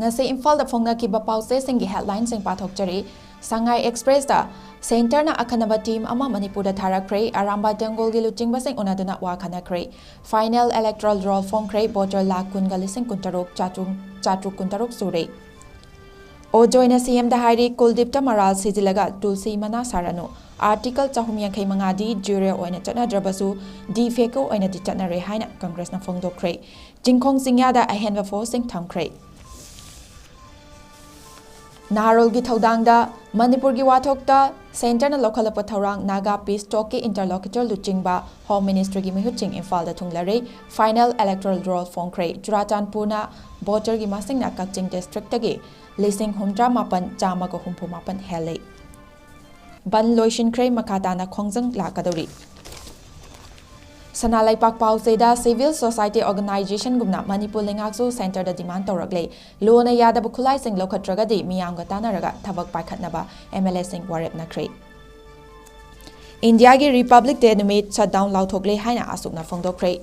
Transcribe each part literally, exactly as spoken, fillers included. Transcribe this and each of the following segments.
ꯉꯁꯤ ꯏꯝꯐꯥꯜꯗ ꯐꯣꯡꯅꯈꯤꯕ ꯄꯥꯎꯆꯦꯁꯤꯡꯒꯤ ꯍꯦꯗꯂꯥꯏꯟꯁꯤꯡ ꯄꯥꯊꯣꯛꯆꯔꯤ꯫ ꯁꯉꯥꯏ ꯑꯦꯛꯁꯄ꯭ꯔꯦꯁꯇ ꯁꯦꯟꯇꯔꯅ ꯑꯈꯟꯅꯕ ꯇꯤꯝ ꯑꯃ ꯃꯅꯤꯄꯨꯔꯗ ꯊꯥꯔꯛꯈ꯭ꯔꯦ꯫ ꯑꯔꯥꯝꯕꯥꯏ ꯇꯦꯡꯒꯣꯜꯒꯤ ꯂꯨꯆꯤꯡꯕꯁꯤꯡ ꯎꯅꯗꯨꯅ ꯋꯥ ꯈꯟꯅꯈ꯭ꯔꯦ꯫ ꯐꯥꯏꯅꯦꯜ ꯏꯂꯦꯛꯇꯣꯔꯦꯜ ꯔꯣꯜ ꯐꯣꯡꯈ꯭ꯔꯦ꯫ ꯚꯣꯇꯔ ꯂꯥꯈ ꯀꯨꯟꯒ ꯂꯤꯁꯤꯡ ꯀꯨꯟꯇꯔꯨꯛ ꯆꯥꯇ꯭ꯔꯨꯛ ꯀꯨꯟꯇꯔꯨꯛ ꯁꯨꯔꯦ꯫ ꯑꯣꯖꯣꯏꯅ ꯁꯤꯑꯦꯝꯗ ꯍꯥꯏꯔꯤ, ꯀꯨꯜꯗꯤꯞꯇ ꯃꯔꯥꯜ ꯁꯤꯖꯤꯜꯂꯒ ꯇꯨꯜꯁꯤ ꯃꯅꯥ ꯁꯥꯔꯅꯨ꯫ ꯑꯥꯔꯇꯤꯀꯜ ꯆꯍꯨꯝ ꯌꯥꯡꯈꯩ ꯃꯉꯥꯗꯤ ꯖ꯭ꯌꯨꯔꯦ ꯑꯣꯏꯅ ꯆꯠꯅꯗ꯭ꯔꯕꯁꯨ ꯗꯤ ꯐꯦꯀꯣ ꯑꯣꯏꯅꯗꯤ ꯆꯠꯅꯔꯦ ꯍꯥꯏꯅ ꯀꯪꯒ꯭ꯔꯦꯁꯅ ꯐꯣꯡꯗꯣꯛꯈ꯭ꯔꯦ꯫ ꯆꯤꯡꯈꯣꯡ ꯆꯤꯡꯌꯥꯗ ꯑꯍꯦꯟꯕ ꯐꯣꯔꯁꯁꯤꯡ ꯊꯝꯈ꯭ꯔꯦ꯫ ꯅꯍꯥꯔꯣꯜꯒꯤ ꯊꯧꯗꯥꯡꯗ ꯃꯅꯤꯄꯨꯔꯒꯤ ꯋꯥꯊꯣꯛꯇ ꯁꯦꯟꯇꯔꯅ ꯂꯧꯈꯠꯂꯛꯄ ꯊꯧꯔꯥꯡ, ꯅꯥꯒꯥ ꯄꯤꯁ ꯇꯣꯛꯀꯤ ꯏꯟꯇꯔꯂꯣꯀ꯭ꯌꯨꯇꯔ ꯂꯨꯆꯤꯡꯕ ꯍꯣꯝ ꯃꯤꯅꯤꯁꯇ꯭ꯔꯤꯒꯤ ꯃꯤꯍꯨꯠꯁꯤꯡ ꯏꯝꯐꯥꯜꯗ ꯊꯨꯡꯂꯔꯦ꯫ ꯐꯥꯏꯅꯦꯜ ꯏꯂꯦꯛꯇꯣꯔꯦꯜ ꯔꯣꯜ ꯐꯣꯡꯈ꯭ꯔꯦ꯫ ꯆꯨꯔꯥꯆꯥꯟꯄꯨꯔꯅ ꯚꯣꯇꯔꯒꯤ ꯃꯁꯤꯡꯅ ꯀꯛꯆꯤꯡ ꯗꯤꯁꯇ꯭ꯔꯤꯛꯇꯒꯤ ꯂꯤꯁꯤꯡ ꯍꯨꯝꯗ꯭ꯔꯥ ꯃꯥꯄꯟ ꯆꯥꯝꯃꯒ ꯍꯨꯝꯐꯨ ꯃꯥꯄꯟ ꯍꯦꯜꯂꯦ꯫ ꯕꯟ ꯂꯣꯏꯁꯤꯟꯈ꯭ꯔꯦ, ꯃꯈꯥ ꯇꯥꯅ ꯈꯣꯡꯖꯪ ꯂꯥꯛꯀꯗꯧꯔꯤ꯫ ꯁꯅꯥ ꯂꯩꯄꯥꯛ ꯄꯥꯎꯆꯦꯗ ꯁꯤꯚꯤꯜ ꯁꯣꯁꯥꯏꯇꯤ ꯑꯣꯔꯒꯅꯥꯏꯖꯦꯁꯟꯒꯨꯝꯅ ꯃꯅꯤꯄꯨꯔ ꯂꯩꯉꯥꯛꯁꯨ ꯁꯦꯟꯇꯔꯗ ꯗꯤꯃꯥꯟ ꯇꯧꯔꯛꯂꯦ꯫ ꯂꯣꯅ ꯌꯥꯗꯕ ꯈꯨꯠꯂꯥꯏꯁꯤꯡ ꯂꯧꯈꯠꯇ꯭ꯔꯒꯗꯤ ꯃꯤꯌꯥꯝꯒ ꯇꯥꯟꯅꯔꯒ ꯊꯕꯛ ꯄꯥꯏꯈꯠꯅꯕ ꯑꯦꯝ ꯑꯦꯜ ꯑꯦꯁꯤꯡ ꯋꯥꯔꯦꯞꯅꯈ꯭ꯔꯦ꯫ ꯏꯟꯗꯤꯌꯥꯒꯤ ꯔꯤꯄꯕ꯭ꯂꯤꯛ ꯗꯦ ꯅꯨꯃꯤꯠ ꯁꯠꯗꯥꯎꯟ ꯂꯥꯎꯊꯣꯛꯂꯦ ꯍꯥꯏꯅ ꯑꯁꯨꯛꯅ ꯐꯣꯡꯗꯣꯛꯈ꯭ꯔꯦ꯫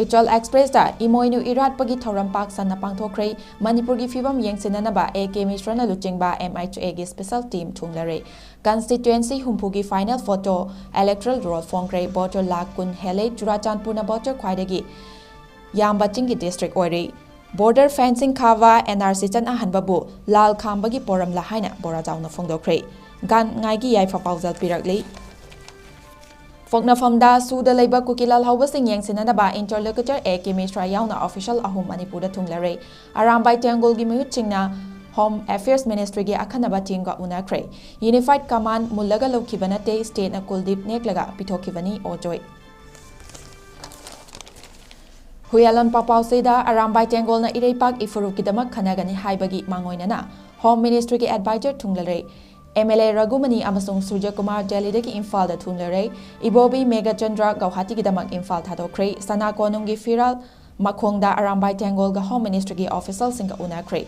ꯏꯆꯜ ꯑꯦꯛꯁꯄ꯭ꯔꯦꯁꯇ ꯏꯃꯣꯏꯅꯨ ꯏꯔꯥꯠꯄꯒꯤ ꯊꯧꯔꯝ ꯄꯥꯛ ꯁꯟꯅ ꯄꯥꯡꯊꯣꯛꯈ꯭ꯔꯦ꯫ ꯃꯅꯤꯄꯨꯔꯒꯤ ꯐꯤꯕꯝ ꯌꯦꯡꯁꯤꯟꯅꯅꯕ ꯑꯦ ꯀꯦ ꯃꯤꯁ꯭ꯔꯅ ꯂꯨꯆꯤꯡꯕ ꯑꯦꯝ ꯑꯩꯆ ꯑꯦꯒꯤ ꯁ꯭ꯄꯦꯁꯦꯜ ꯇꯤꯝ ꯊꯨꯡꯂꯔꯦ꯫ ꯀꯟꯁꯇꯤꯇ꯭ꯋꯦꯟꯁꯤ ꯍꯨꯝꯐꯨꯒꯤ ꯐꯥꯏꯅꯦꯜ ꯐꯣꯇꯣ ꯏꯂꯦꯛꯇꯣꯔꯦꯜ ꯔꯣꯜ ꯐꯣꯡꯈ꯭ꯔꯦ꯫ ꯚꯣꯇꯔ ꯂꯥꯈ ꯀꯨꯟ ꯍꯦꯜꯂꯦ꯫ ꯆꯨꯔꯥꯆꯥꯟꯄꯨꯔꯅ ꯚꯣꯇꯔ ꯈ꯭ꯋꯥꯏꯗꯒꯤ ꯌꯥꯝꯕ ꯆꯤꯡꯒꯤ ꯗꯤꯁꯇ꯭ꯔꯤꯛ ꯑꯣꯏꯔꯦ꯫ ꯕꯣꯔꯗꯔ ꯐꯦꯟꯁꯤꯡ ꯈꯥꯕ, ꯑꯦꯟ ꯑꯥꯔ ꯁꯤ ꯆꯠꯅꯍꯟꯕꯕꯨ ꯂꯥꯜ ꯈꯥꯝꯕꯒꯤ ꯄꯣꯔꯝꯂꯥ ꯍꯥꯏꯅ ꯕꯣꯔꯥꯖꯥꯎꯅ ꯐꯣꯡꯗꯣꯛꯈ꯭ꯔꯦ꯫ ꯒꯥꯟ ꯉꯥꯏꯒꯤ ꯌꯥꯏꯐ ꯄꯥꯎꯖꯦꯜ ꯄꯤꯔꯛꯂꯤ꯫ ꯄꯣꯛꯅꯐꯝꯗ ꯁꯨꯗ ꯂꯩꯕ ꯀꯨꯀꯤ ꯂꯥꯜꯍꯧꯕꯁꯤꯡ ꯌꯦꯡꯁꯤꯟꯅꯅꯕ ꯏꯟꯇꯔꯂꯣꯀ꯭ꯌꯨꯇꯔ ꯑꯦ ꯀꯦ ꯃꯤꯁ꯭ꯔꯥ ꯌꯥꯎꯅ ꯑꯣꯐꯤꯁꯤꯌꯦꯜ ꯑꯍꯨꯝ ꯃꯅꯤꯄꯨꯔꯗ ꯊꯨꯡꯂꯔꯦ꯫ ꯑꯔꯥꯝꯕꯥꯏ ꯇꯦꯡꯒꯣꯜꯒꯤ ꯃꯤꯍꯨꯠꯁꯤꯡꯅ ꯍꯣꯝ ꯑꯦꯐꯤꯌꯔꯁ ꯃꯤꯅꯤꯁꯇ꯭ꯔꯤꯒꯤ ꯑꯈꯟꯅꯕ ꯇꯤꯝꯒ ꯎꯅꯈ꯭ꯔꯦ꯫ ꯌꯨꯅꯤꯐꯥꯏꯗ ꯀꯃꯥꯟ ꯃꯨꯜꯂꯒ ꯂꯧꯈꯤꯕ ꯅꯠꯇꯦ, ꯁ꯭ꯇꯦꯠꯅ ꯀꯨꯜꯗꯤꯞ ꯅꯦꯛꯂꯒ ꯄꯤꯊꯣꯛꯈꯤꯕꯅꯤ, ꯑꯣꯖꯣꯏ꯫ ꯍꯨꯏꯌꯥꯂꯣꯟ ꯄꯥꯎꯄꯥꯎꯆꯦꯗ ꯑꯔꯥꯝꯕꯥꯏ ꯇꯦꯡꯒꯣꯜꯅ ꯏꯔꯩꯄꯥꯛ ꯏꯐꯨꯔꯨꯞꯀꯤꯗꯃꯛ ꯈꯟꯅꯒꯅꯤ ꯍꯥꯏꯕꯒꯤ ꯃꯥꯡꯑꯣꯏꯅꯅ ꯍꯣꯝ ꯃꯤꯅꯤꯁꯇ꯭ꯔꯤꯒꯤ ꯑꯦꯗꯚꯥꯏꯖꯔ ꯊꯨꯡꯂꯔꯦ꯫ ꯑꯦꯝ ꯑꯦꯜ ꯑꯦ ꯔꯘꯨꯃꯅꯤ ꯑꯃꯁꯨꯡ ꯁꯨꯔꯖꯀꯨꯃꯥꯔ ꯗꯦꯜꯂꯤꯗꯒꯤ ꯏꯝꯐꯥꯜꯗ ꯊꯨꯡꯂꯔꯦ꯫ ꯏꯕꯣꯕꯤ ꯃꯦꯘꯆꯟꯗ꯭ꯔ ꯒꯧꯍꯥꯇꯤꯒꯤꯗꯃꯛ ꯏꯝꯐꯥꯜ ꯊꯥꯗꯣꯛꯈ꯭ꯔꯦ꯫ ꯁꯅꯥ ꯀꯣꯅꯨꯡꯒꯤ ꯐꯤꯔꯥꯜ ꯃꯈꯣꯡꯗ ꯑꯔꯥꯝꯕꯥꯏ ꯇꯦꯡꯒꯣꯜꯒ ꯍꯣꯝ ꯃꯤꯅꯤꯁꯇ꯭ꯔꯤꯒꯤ ꯑꯣꯐꯤꯁꯤꯌꯦꯜꯁꯤꯡꯒ ꯎꯅꯈ꯭ꯔꯦ꯫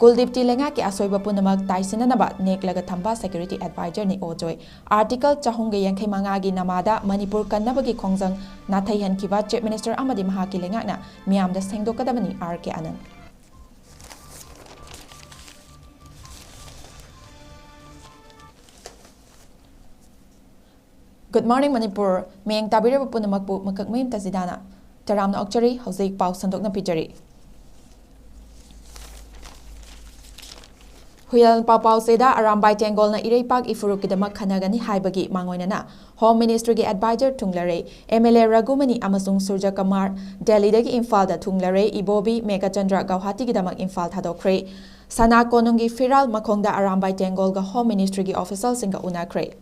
ꯀꯨꯜꯗꯤꯞꯇꯤ ꯂꯩꯉꯥꯛꯀꯤ ꯑꯁꯣꯏꯕ ꯄꯨꯝꯅꯃꯛ ꯇꯥꯏꯁꯤꯟꯅꯅꯕ ꯅꯦꯛꯂꯒ ꯊꯝꯕ ꯁꯦꯀ꯭ꯌꯨꯔꯤꯇꯤ ꯑꯦꯗꯚꯥꯏꯖꯔꯅꯤ ꯑꯣꯖꯣꯏ꯫ ꯑꯥꯔꯇꯤꯀꯜ ꯆꯍꯨꯝꯒ ꯌꯥꯡꯈꯩ ꯃꯉꯥꯒꯤ ꯅꯃꯥꯗ ꯃꯅꯤꯄꯨꯔ ꯀꯟꯅꯕꯒꯤ ꯈꯣꯡꯖꯪ ꯅꯥꯊꯩꯍꯟꯈꯤꯕ ꯆꯤꯐ ꯃꯤꯅꯤꯁꯇꯔ ꯑꯃꯗꯤ ꯃꯍꯥꯛꯀꯤ ꯂꯩꯉꯥꯛꯅ ꯃꯤꯌꯥꯝꯗ ꯁꯦꯡꯗꯣꯛꯀꯗꯕꯅꯤ, R K Ananda. Good morning, Manipur. ꯃꯤꯌꯦꯡ ꯇꯥꯕꯤꯔꯤꯕ ꯄꯨꯝꯅꯃꯛꯄꯨ ꯃꯀꯛꯃꯌꯨꯝ ꯇꯖꯤꯗꯥꯅ ꯇꯔꯥꯝꯅ ꯑꯣꯛꯆꯔꯤ꯫ ꯍꯧꯖꯤꯛ ꯄꯥꯎ ꯁꯟꯗꯣꯛꯅ ꯄꯤꯖꯔꯤ꯫ ꯍꯨꯏꯌꯥꯜ ꯄꯥꯎꯄꯥꯎꯆꯦꯗ ꯑꯔꯥꯝꯕꯥꯏ ꯇꯦꯡꯒꯣꯜꯅ ꯏꯔꯩꯄꯥꯛ ꯏꯐꯨꯔꯨꯞꯀꯤꯗꯃꯛ ꯈꯟꯅꯒꯅꯤ ꯍꯥꯏꯕꯒꯤ ꯃꯥꯡꯑꯣꯏꯅꯅ Home Ministryꯒꯤ advisor ꯊꯨꯡꯂꯔꯩ MLA ꯔꯘꯨꯃꯅꯤ ꯑꯃꯁꯨꯡ ꯁꯨꯔꯖ ꯀꯃꯥꯔ ꯗꯦꯜꯂꯤꯗꯒꯤ ꯏꯝꯐꯥꯜꯗ ꯊꯨꯡꯂꯔꯩ ꯏꯕꯣꯕꯤ ꯃꯦꯘꯆꯟꯗ꯭ꯔ ꯒꯧꯍꯥꯇꯤꯒꯤꯗꯃꯛ ꯏꯝꯐꯥꯜ ꯊꯥꯗꯣꯛꯈ꯭ꯔꯦ꯫ ꯁꯅꯥ ꯀꯣꯅꯨꯡꯒꯤ ꯐꯤꯔꯥꯜ ꯃꯈꯣꯡꯗ ꯑꯔꯥꯝꯕꯥꯏ ꯇꯦꯡꯒꯣꯜꯒ Home Ministryꯒꯤ officialꯁꯤꯡꯒ ꯎꯅꯈ꯭ꯔꯦ꯫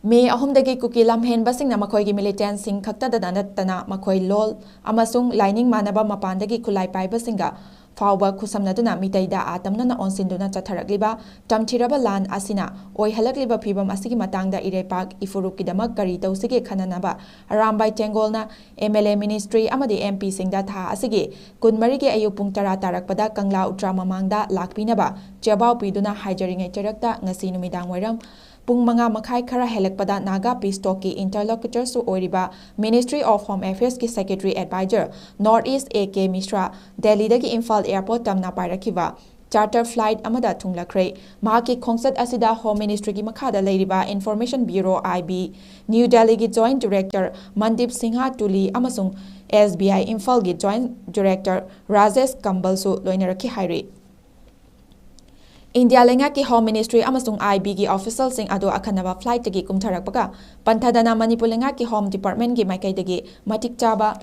ꯃꯦ ꯑꯍꯨꯝꯗꯒꯤ ꯀꯨꯀꯤ ꯂꯝꯍꯦꯟꯕꯁꯤꯡꯅ ꯃꯈꯣꯏꯒꯤ militantꯁꯤꯡ ꯈꯛꯇꯗ ꯅꯠꯇꯅ ꯃꯈꯣꯏ ꯂꯣꯜ ꯑꯃꯁꯨꯡ ꯂꯥꯏꯅꯤꯡ ꯃꯥꯟꯅꯕ ꯃꯄꯥꯟꯗꯒꯤ ꯈꯨꯠꯂꯥꯏ ꯄꯥꯏꯕꯁꯤꯡꯒ ꯐꯥꯎꯕ ꯈꯨꯠꯁꯝꯅꯗꯨꯅ ꯃꯤꯇꯩꯗ ꯑꯥꯇꯝꯅꯅ ꯑꯣꯟꯁꯤꯟꯗꯨꯅ ꯆꯠꯊꯔꯛꯂꯤꯕ ꯇꯝꯊꯤꯔꯕ ꯂꯥꯟ ꯑꯁꯤꯅ ꯑꯣꯏꯍꯜꯂꯛꯂꯤꯕ ꯐꯤꯚꯝ ꯑꯁꯤꯒꯤ ꯃꯇꯥꯡꯗ ꯏꯔꯩꯄꯥꯛ ꯏꯐꯨꯔꯨꯞꯀꯤꯗꯃꯛ ꯀꯔꯤ ꯇꯧꯁꯤꯒꯦ ꯈꯟꯅꯅꯕ ꯑꯔꯥꯝꯕꯥꯏ ꯇꯦꯡꯒꯣꯜꯅ MLA, ministry ꯑꯃꯗꯤ MPꯁꯤꯡꯗ ꯊꯥ ꯑꯁꯤꯒꯤ ꯀꯨꯟꯃꯔꯤꯒꯤ ꯑꯌꯨꯛ ꯄꯨꯡ ꯇꯔꯥ ꯇꯥꯔꯛꯄꯗ ꯀꯪꯂꯥ ꯎꯇ꯭ꯔꯥ ꯃꯃꯥꯡꯗ ꯂꯥꯛꯄꯤꯅꯕ ꯆꯦꯕꯥꯎ ꯄꯤꯗꯨꯅ ꯍꯥꯏꯖꯔꯤꯉꯩ ꯆꯩꯔꯛꯇ ꯉꯁꯤ ꯅꯨꯃꯤꯗꯥꯡ ꯋꯥꯏꯔꯝ ꯄꯨꯡ ꯃꯉꯥ ꯃꯈꯥꯏ ꯈꯔ ꯍꯦꯜꯂꯛꯄꯗ ꯅꯥꯒꯥ peace talkꯀꯤ interlocutorꯁꯨ ꯑꯣꯏꯔꯤꯕ Ministry of Home Affairsꯀꯤ secretary advisor North East A K ꯃꯤꯁ꯭ꯔꯥ ꯗꯦꯜꯂꯤꯗꯒꯤ ꯏꯝꯐꯥꯜ airport ꯇꯝꯅ ꯄꯥꯏꯔꯛꯈꯤꯕ charter flight ꯑꯃꯗ ꯊꯨꯡꯂꯈ꯭ꯔꯦ꯫ ꯃꯍꯥꯛꯀꯤ ꯈꯣꯡꯆꯠ ꯑꯁꯤꯗ Home Ministryꯒꯤ ꯃꯈꯥꯗ ꯂꯩꯔꯤꯕ Information Bureau, IB, New Delhiꯒꯤ joint director ꯃꯟꯗꯤꯞ Singh ꯇꯨꯂꯤ ꯑꯃꯁꯨꯡ SBI ꯏꯝꯐꯥꯜꯒꯤ joint director ꯔꯥꯖꯦꯁ ꯀꯝꯕꯜꯁꯨ ꯂꯣꯏꯅꯔꯛꯈꯤ ꯍꯥꯏꯔꯤ꯫ ꯏꯟꯗꯤꯌꯥ ꯂꯩꯉꯥꯛꯀꯤ Home Ministry ꯑꯃꯁꯨꯡ IBꯒꯤ officialꯁꯤꯡ ꯑꯗꯨ ꯑꯈꯟꯅꯕ flightꯇꯒꯤ ꯀꯨꯝꯊꯔꯛꯄꯒ ꯄꯟꯊꯗꯅ ꯃꯅꯤꯄꯨꯔ ꯂꯩꯉꯥꯛꯀꯤ Home Departmentꯀꯤ ꯃꯥꯏꯀꯩꯗꯒꯤ ꯃꯇꯤꯛ ꯆꯥꯕ,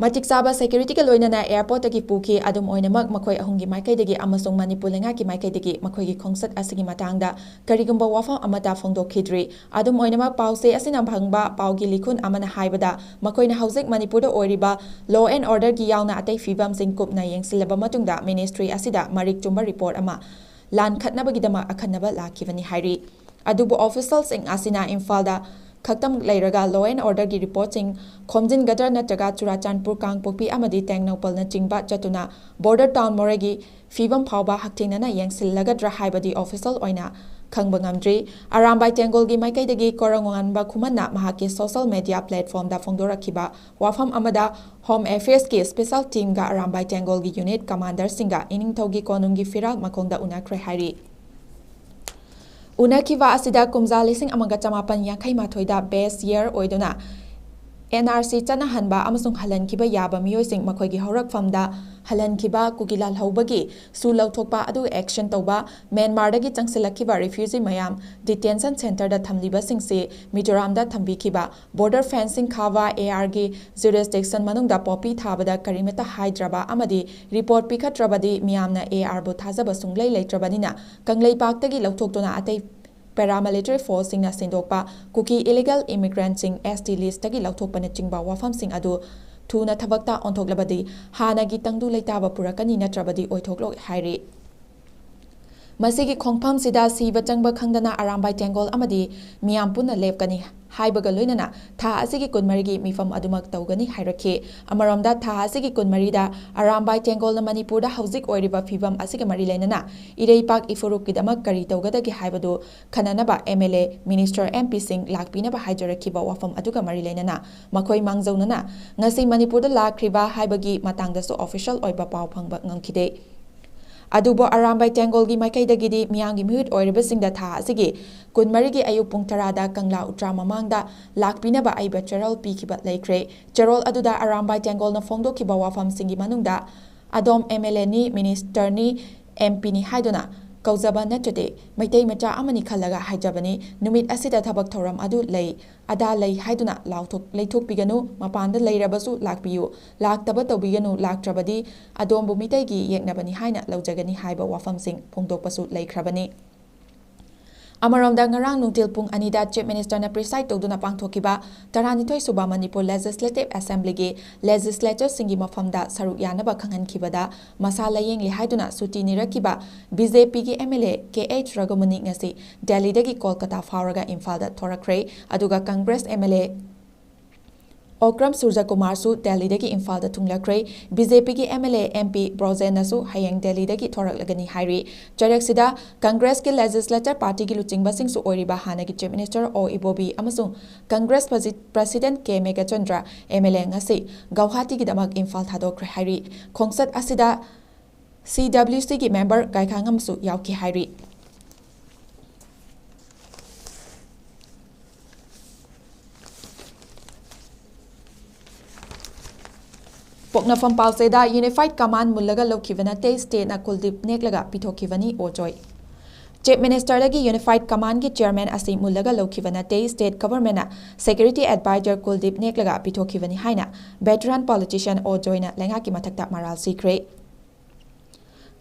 ꯃꯇꯤꯛ ꯆꯥꯕ securityꯒ ꯂꯣꯏꯅꯅ airportꯇꯒꯤ ꯄꯨꯈꯤ꯫ ꯑꯗꯨꯝ ꯑꯣꯏꯅꯃꯛ, ꯃꯈꯣꯏ ꯑꯍꯨꯝꯒꯤ ꯃꯥꯏꯀꯩꯗꯒꯤ ꯑꯃꯁꯨꯡ ꯃꯅꯤꯄꯨꯔ ꯂꯩꯉꯥꯛꯀꯤ ꯃꯥꯏꯀꯩꯗꯒꯤ ꯃꯈꯣꯏꯒꯤ ꯈꯣꯡꯆꯠ ꯑꯁꯤꯒꯤ ꯃꯇꯥꯡꯗ ꯀꯔꯤꯒꯨꯝꯕ ꯋꯥꯐꯝ ꯑꯃꯠꯇ ꯐꯣꯡꯗꯣꯛꯈꯤꯗ꯭ꯔꯤ꯫ ꯑꯗꯨꯝ ꯑꯣꯏꯅꯃꯛ, ꯄꯥꯎꯆꯦ ꯑꯁꯤꯅ ꯐꯪꯕ ꯄꯥꯎꯒꯤ ꯂꯤꯈꯨꯟ ꯑꯃꯅ ꯍꯥꯏꯕꯗ, ꯃꯈꯣꯏꯅ ꯍꯧꯖꯤꯛ ꯃꯅꯤꯄꯨꯔꯗ ꯑꯣꯏꯔꯤꯕ law and orderꯒꯤ ꯌꯥꯎꯅ ꯑꯇꯩ ꯐꯤꯕꯝꯁꯤꯡ ꯀꯨꯞꯅ ꯌꯦꯡꯁꯤꯜꯂꯕ ꯃꯇꯨꯡꯗ ministry ꯑꯁꯤꯗ ꯃꯔꯤꯛ ꯆꯨꯝꯕ report ꯑꯃ ꯂꯥꯟꯈꯠꯅꯕꯒꯤꯗꯃꯛ ꯑꯈꯟꯅꯕ ꯂꯥꯛꯈꯤꯕꯅꯤ ꯍꯥꯏꯔꯤ꯫ ꯑꯗꯨꯕꯨ officialꯁꯤꯡ ꯑꯁꯤꯅ ꯏꯝꯐꯥꯜꯗ ꯈꯛꯇꯃꯛ ꯂꯩꯔꯒ law and orderꯒꯤ reportꯁꯤꯡ ꯈꯣꯝꯖꯤꯟꯒꯗ꯭ꯔꯥ ꯅꯠꯇ꯭ꯔꯒ ꯆꯨꯔꯥꯆꯥꯟꯄꯨꯔ, ꯀꯥꯡꯄꯣꯛꯄꯤ ꯑꯃꯗꯤ ꯇꯦꯡꯅꯧꯄꯜꯅꯆꯤꯡꯕ ꯆꯠꯇꯨꯅ border town ꯃꯣꯔꯦꯒꯤ ꯐꯤꯕꯝ ꯐꯥꯎꯕ ꯍꯛꯊꯦꯡꯅꯅ ꯌꯦꯡꯁꯤꯜꯂꯒꯗ꯭ꯔꯥ ꯍꯥꯏꯕꯗꯤ official ꯑꯣꯏꯅ ꯈꯪꯕ ꯉꯝꯗ꯭ꯔꯤ꯫ ꯑꯔꯥꯝꯕꯥꯏ ꯇꯦꯡꯒꯣꯜꯒꯤ ꯃꯥꯏꯀꯩꯗꯒꯤ ꯀꯣꯔꯧꯉꯥꯟꯕ ꯈꯨꯃꯟꯅ ꯃꯍꯥꯛꯀꯤ social media platformꯗ ꯐꯣꯡꯗꯣꯔꯛꯈꯤꯕ ꯋꯥꯐꯝ ꯑꯃꯗ Home Affairsꯀꯤ special teamꯒ ꯑꯔꯥꯝꯕꯥꯏ ꯇꯦꯡꯒꯣꯜꯒꯤ unit commanderꯁꯤꯡꯒ ꯏꯅꯤꯡꯊꯧꯒꯤ ꯀꯣꯅꯨꯡꯒꯤ ꯐꯤꯔꯥꯜ ꯃꯈꯣꯡꯗ ꯎꯅꯈ꯭ꯔꯦ ꯍꯥꯏꯔꯤ꯫ ꯎꯅꯈꯤꯕ ꯑꯁꯤꯗ ꯀꯨꯝꯖꯥ ꯂꯤꯁꯤꯡ ꯑꯃꯒ ꯆꯃꯥꯄꯟ ꯌꯥꯡꯈꯩ ꯃꯥꯊꯣꯏꯗ best year ꯑꯣꯏꯗꯨꯅ N R C ꯆꯠꯅꯍꯟꯕ ꯑꯃꯁꯨꯡ ꯍꯜꯍꯟꯈꯤꯕ ꯌꯥꯕ ꯃꯤꯑꯣꯏꯁꯤꯡ ꯃꯈꯣꯏꯒꯤ ꯍꯧꯔꯛꯐꯝꯗ ꯍꯜꯍꯟꯈꯤꯕ, ꯀꯨꯀꯤ ꯂꯥꯜꯍꯧꯕꯒꯤ ꯁꯨ ꯂꯧꯊꯣꯛꯄ ꯑꯗꯨꯒ action ꯇꯧꯕ, ꯃ꯭ꯌꯥꯟꯃꯥꯔꯗꯒꯤ ꯆꯪꯁꯤꯜꯂꯛꯈꯤꯕ refugee ꯃꯌꯥꯝ detention centreꯗ ꯊꯝꯂꯤꯕꯁꯤꯡꯁꯤ ꯃꯤꯖꯣꯔꯥꯝꯗ ꯊꯝꯕꯤꯈꯤꯕ, border fencing ꯈꯥꯕ, A Rꯒꯤ jurisdiction ꯃꯅꯨꯡꯗ poppy ꯊꯥꯕꯗ ꯀꯔꯤꯃꯠꯇ ꯍꯥꯏꯗ꯭ꯔꯕ ꯑꯃꯗꯤ report ꯄꯤꯈꯠꯇ꯭ꯔꯕꯗꯤ ꯃꯤꯌꯥꯝꯅ A Rꯕꯨ ꯊꯥꯖꯕ ꯁꯨꯡꯂꯩ ꯂꯩꯇ꯭ꯔꯕꯅꯤꯅ ꯀꯪꯂꯩꯄꯥꯛꯇꯒꯤ ꯂꯧꯊꯣꯛꯇꯨꯅ ꯑꯇꯩ paramilitary forceꯁꯤꯡꯅ ꯁꯤꯟꯗꯣꯛꯄ ꯀꯨꯀꯤ illegal immigrantꯁꯤꯡ S T listꯇꯒꯤ ꯂꯧꯊꯣꯛꯄꯅꯆꯤꯡꯕ ꯋꯥꯐꯝꯁꯤꯡ ꯑꯗꯨ ꯊꯨꯅ ꯊꯕꯛꯇ ꯑꯣꯟꯊꯣꯛꯂꯕꯗꯤ ꯍꯥꯟꯅꯒꯤ ꯇꯪꯗꯨ ꯂꯩꯇꯥꯕ ꯄꯨꯔꯛꯀꯅꯤ ꯅꯠꯇ꯭ꯔꯕꯗꯤ ꯑꯣꯏꯊꯣꯛꯂꯣꯏ ꯍꯥꯏꯔꯤ꯫ ꯃꯁꯤꯒꯤ ꯈꯣꯡꯐꯝꯁꯤꯗ ꯁꯤꯕ ꯆꯪꯕ ꯈꯪꯗꯅ ꯑꯔꯥꯝꯕꯥꯏ ꯇꯦꯡꯒꯣꯜ ꯑꯃꯗꯤ ꯃꯤꯌꯥꯝ ꯄꯨꯟꯅ ꯂꯦꯞꯀꯅꯤ ꯍꯥꯏꯕꯒ ꯂꯣꯏꯅꯅ ꯊꯥ ꯑꯁꯤꯒꯤ ꯀꯨꯟꯃꯔꯤꯒꯤ ꯃꯤꯐꯝ ꯑꯗꯨꯃꯛ ꯇꯧꯒꯅꯤ ꯍꯥꯏꯔꯛꯈꯤ꯫ ꯑꯃꯔꯣꯝꯗ ꯊꯥ ꯑꯁꯤꯒꯤ ꯀꯨꯟꯃꯔꯤꯗ ꯑꯔꯥꯝꯕꯥꯏ ꯇꯦꯡꯒꯣꯜꯅ ꯃꯅꯤꯄꯨꯔꯗ ꯍꯧꯖꯤꯛ ꯑꯣꯏꯔꯤꯕ ꯐꯤꯕꯝ ꯑꯁꯤꯒ ꯃꯔꯤ ꯂꯩꯅꯅ ꯏꯔꯩꯄꯥꯛ ꯏꯐꯨꯔꯨꯞꯀꯤꯗꯃꯛ ꯀꯔꯤ ꯇꯧꯒꯗꯒꯦ ꯍꯥꯏꯕꯗꯨ ꯈꯟꯅꯅꯕ M L A, minister, M Pꯁꯤꯡ ꯂꯥꯛꯄꯤꯅꯕ ꯍꯥꯏꯖꯔꯛꯈꯤꯕ ꯋꯥꯐꯝ ꯑꯗꯨꯒ ꯃꯔꯤ ꯂꯩꯅꯅ ꯃꯈꯣꯏ ꯃꯥꯡꯖꯧꯅꯅ ꯉꯁꯤ ꯃꯅꯤꯄꯨꯔꯗ ꯂꯥꯛꯈ꯭ꯔꯤꯕ ꯍꯥꯏꯕꯒꯤ ꯃꯇꯥꯡꯗꯁꯨ official ꯑꯣꯏꯕ ꯄꯥꯎ ꯐꯪꯕ ꯉꯝꯈꯤꯗꯦ꯫ ꯑꯗꯨꯕꯨ ꯑꯔꯥꯝꯕꯥꯏ ꯇꯦꯡꯒꯣꯜꯒꯤ ꯃꯥꯏꯀꯩꯗꯒꯤꯗꯤ ꯃꯤꯌꯥꯝꯒꯤ ꯃꯤꯍꯨꯠ ꯑꯣꯏꯔꯤꯕꯁꯤꯡꯗ ꯊꯥ ꯑꯁꯤꯒꯤ ꯀꯨꯟꯃꯔꯤꯒꯤ ꯑꯌꯨꯛ ꯄꯨꯡ ꯇꯔꯥꯗ ꯀꯪꯂꯥ ꯎꯇ꯭ꯔꯥ ꯃꯃꯥꯡꯗ ꯂꯥꯛꯄꯤꯅꯕ ꯑꯏꯕ ꯆꯦꯔꯣꯜ ꯄꯤꯈꯤꯕ ꯂꯩꯈ꯭ꯔꯦ꯫ ꯆꯦꯔꯣꯜ ꯑꯗꯨꯗ ꯑꯔꯥꯝꯕꯥꯏ ꯇꯦꯡꯒꯣꯜꯅ ꯐꯣꯡꯗꯣꯛꯈꯤꯕ ꯋꯥꯐꯝꯁꯤꯡꯒꯤ ꯃꯅꯨꯡꯗ ꯑꯗꯣꯝ M L Aꯅꯤ, ministerꯅꯤ, M Pꯅꯤ ꯍꯥꯏꯗꯨꯅ ꯀꯧꯖꯕ ꯅꯠꯇ꯭ꯔꯗꯤ ꯃꯩꯇꯩ ꯃꯆꯥ ꯑꯃꯅꯤ ꯈꯜꯂꯒ ꯍꯥꯏꯖꯕꯅꯤ꯫ ꯅꯨꯃꯤꯠ ꯑꯁꯤꯗ ꯊꯕꯛ ꯊꯧꯔꯝ ꯑꯗꯨ ꯂꯩ, ꯑꯗꯥ ꯂꯩ ꯍꯥꯏꯗꯨꯅ ꯂꯥꯎꯊꯣꯛ-, ꯂꯩꯊꯣꯛꯄꯤꯒꯅꯨ, ꯃꯄꯥꯟꯗ ꯂꯩꯔꯕꯁꯨ ꯂꯥꯛꯄꯤꯌꯨ, ꯂꯥꯛꯇꯕ ꯇꯧꯕꯤꯒꯅꯨ, ꯂꯥꯛꯇ꯭ꯔꯕꯗꯤ ꯑꯗꯣꯝꯕꯨ ꯃꯤꯇꯩꯒꯤ ꯌꯦꯛꯅꯕꯅꯤ ꯍꯥꯏꯅ ꯂꯧꯖꯒꯅꯤ ꯍꯥꯏꯕ ꯋꯥꯐꯝꯁꯤꯡ ꯐꯣꯡꯗꯣꯛꯄꯁꯨ ꯂꯩꯈ꯭ꯔꯕꯅꯤ꯫ ꯑꯃꯔꯣꯝꯗ ꯉꯔꯥꯡ ꯅꯨꯡꯊꯤꯜ ꯄꯨꯡ ꯑꯅꯤꯗ Chief Ministerꯅ preside ꯇꯧꯗꯨꯅ ꯄꯥꯡꯊꯣꯛꯈꯤꯕ ꯇꯔꯥꯅꯤꯊꯣꯏ ꯁꯨꯕ ꯃꯅꯤꯄꯨꯔ Legislative Assemblyꯒꯤ legislatureꯁꯤꯡꯒꯤ ꯃꯐꯝꯗ ꯁꯔꯨꯛ ꯌꯥꯅꯕ ꯈꯪꯍꯟꯈꯤꯕꯗ ꯃꯁꯥ ꯂꯥꯌꯦꯡꯂꯤ ꯍꯥꯏꯗꯨꯅ ꯁꯨꯇꯤ ꯅꯤꯔꯛꯈꯤꯕ BJPꯒꯤ M L A K H ꯔꯘꯨꯃꯅꯤ ꯉꯁꯤ ꯗꯦꯜꯂꯤꯗꯒꯤ ꯀꯣꯜꯀꯇꯥ ꯐꯥꯎꯔꯒ ꯏꯝꯐꯥꯜꯗ ꯊꯣꯔꯛꯈ꯭ꯔꯦ꯫ ꯑꯗꯨꯒ Congress M L A Okram ꯁꯨꯔꯖꯀꯨꯃꯥꯔꯁꯨ ꯗꯦꯜꯂꯤꯗꯒꯤ ꯏꯝꯐꯥꯜꯗ ꯊꯨꯡꯂꯈ꯭ꯔꯦ꯫ BJPꯒꯤ M L A M P ꯕ꯭ꯔꯣꯖꯦꯟꯅꯁꯨ ꯍꯌꯦꯡ ꯗꯦꯜꯂꯤꯗꯒꯤ ꯊꯣꯔꯛꯂꯒꯅꯤ ꯍꯥꯏꯔꯤ꯫ ꯆꯔꯦꯛꯁꯤꯗ Congressꯀꯤ legislature partyꯒꯤ ꯂꯨꯆꯤꯡꯕꯁꯤꯡꯁꯨ ꯑꯣꯏꯔꯤꯕ ꯍꯥꯟꯅꯒꯤ Chief Minister O Ibobi ꯑꯃꯁꯨꯡ Congress presi-, President K Meghachandra M L A ꯉꯁꯤ ꯒꯧꯍꯥꯇꯤꯒꯤꯗꯃꯛ ꯏꯝꯐꯥꯜ ꯊꯥꯗꯣꯛꯈ꯭ꯔꯦ ꯍꯥꯏꯔꯤ꯫ ꯈꯣꯡꯆꯠ ꯑꯁꯤꯗ C W Cꯒꯤ member ꯒꯥꯏꯈꯥꯉꯝꯁꯨ ꯌꯥꯎꯈꯤ ꯍꯥꯏꯔꯤ꯫ ꯄꯣꯛꯅꯐꯝ ꯄꯥꯎꯆꯦꯗ Unified Command ꯃꯨꯜꯂꯒ ꯂꯧꯈꯤꯕ ꯅꯠꯇꯦ, stateꯅ ꯀꯨꯜꯗꯤꯞ ꯅꯦꯛꯂꯒ ꯄꯤꯊꯣꯛꯈꯤꯕꯅꯤ ꯑꯣ ꯖꯣꯏ꯫ Chief Ministerꯗꯒꯤ Unified Commandꯒꯤ chairman ꯑꯁꯤ ꯃꯨꯜꯂꯒ ꯂꯧꯈꯤꯕ ꯅꯠꯇꯦ, state governmentꯅ security advisor ꯀꯨꯜꯗꯤꯞ ꯅꯦꯛꯂꯒ ꯄꯤꯊꯣꯛꯈꯤꯕꯅꯤ ꯍꯥꯏꯅ veteran politician ꯑꯣ ꯖꯣꯏꯅ ꯂꯩꯉꯥꯛꯀꯤ ꯃꯊꯛꯇ ꯃꯔꯥꯜ ꯁꯤꯈ꯭ꯔꯦ꯫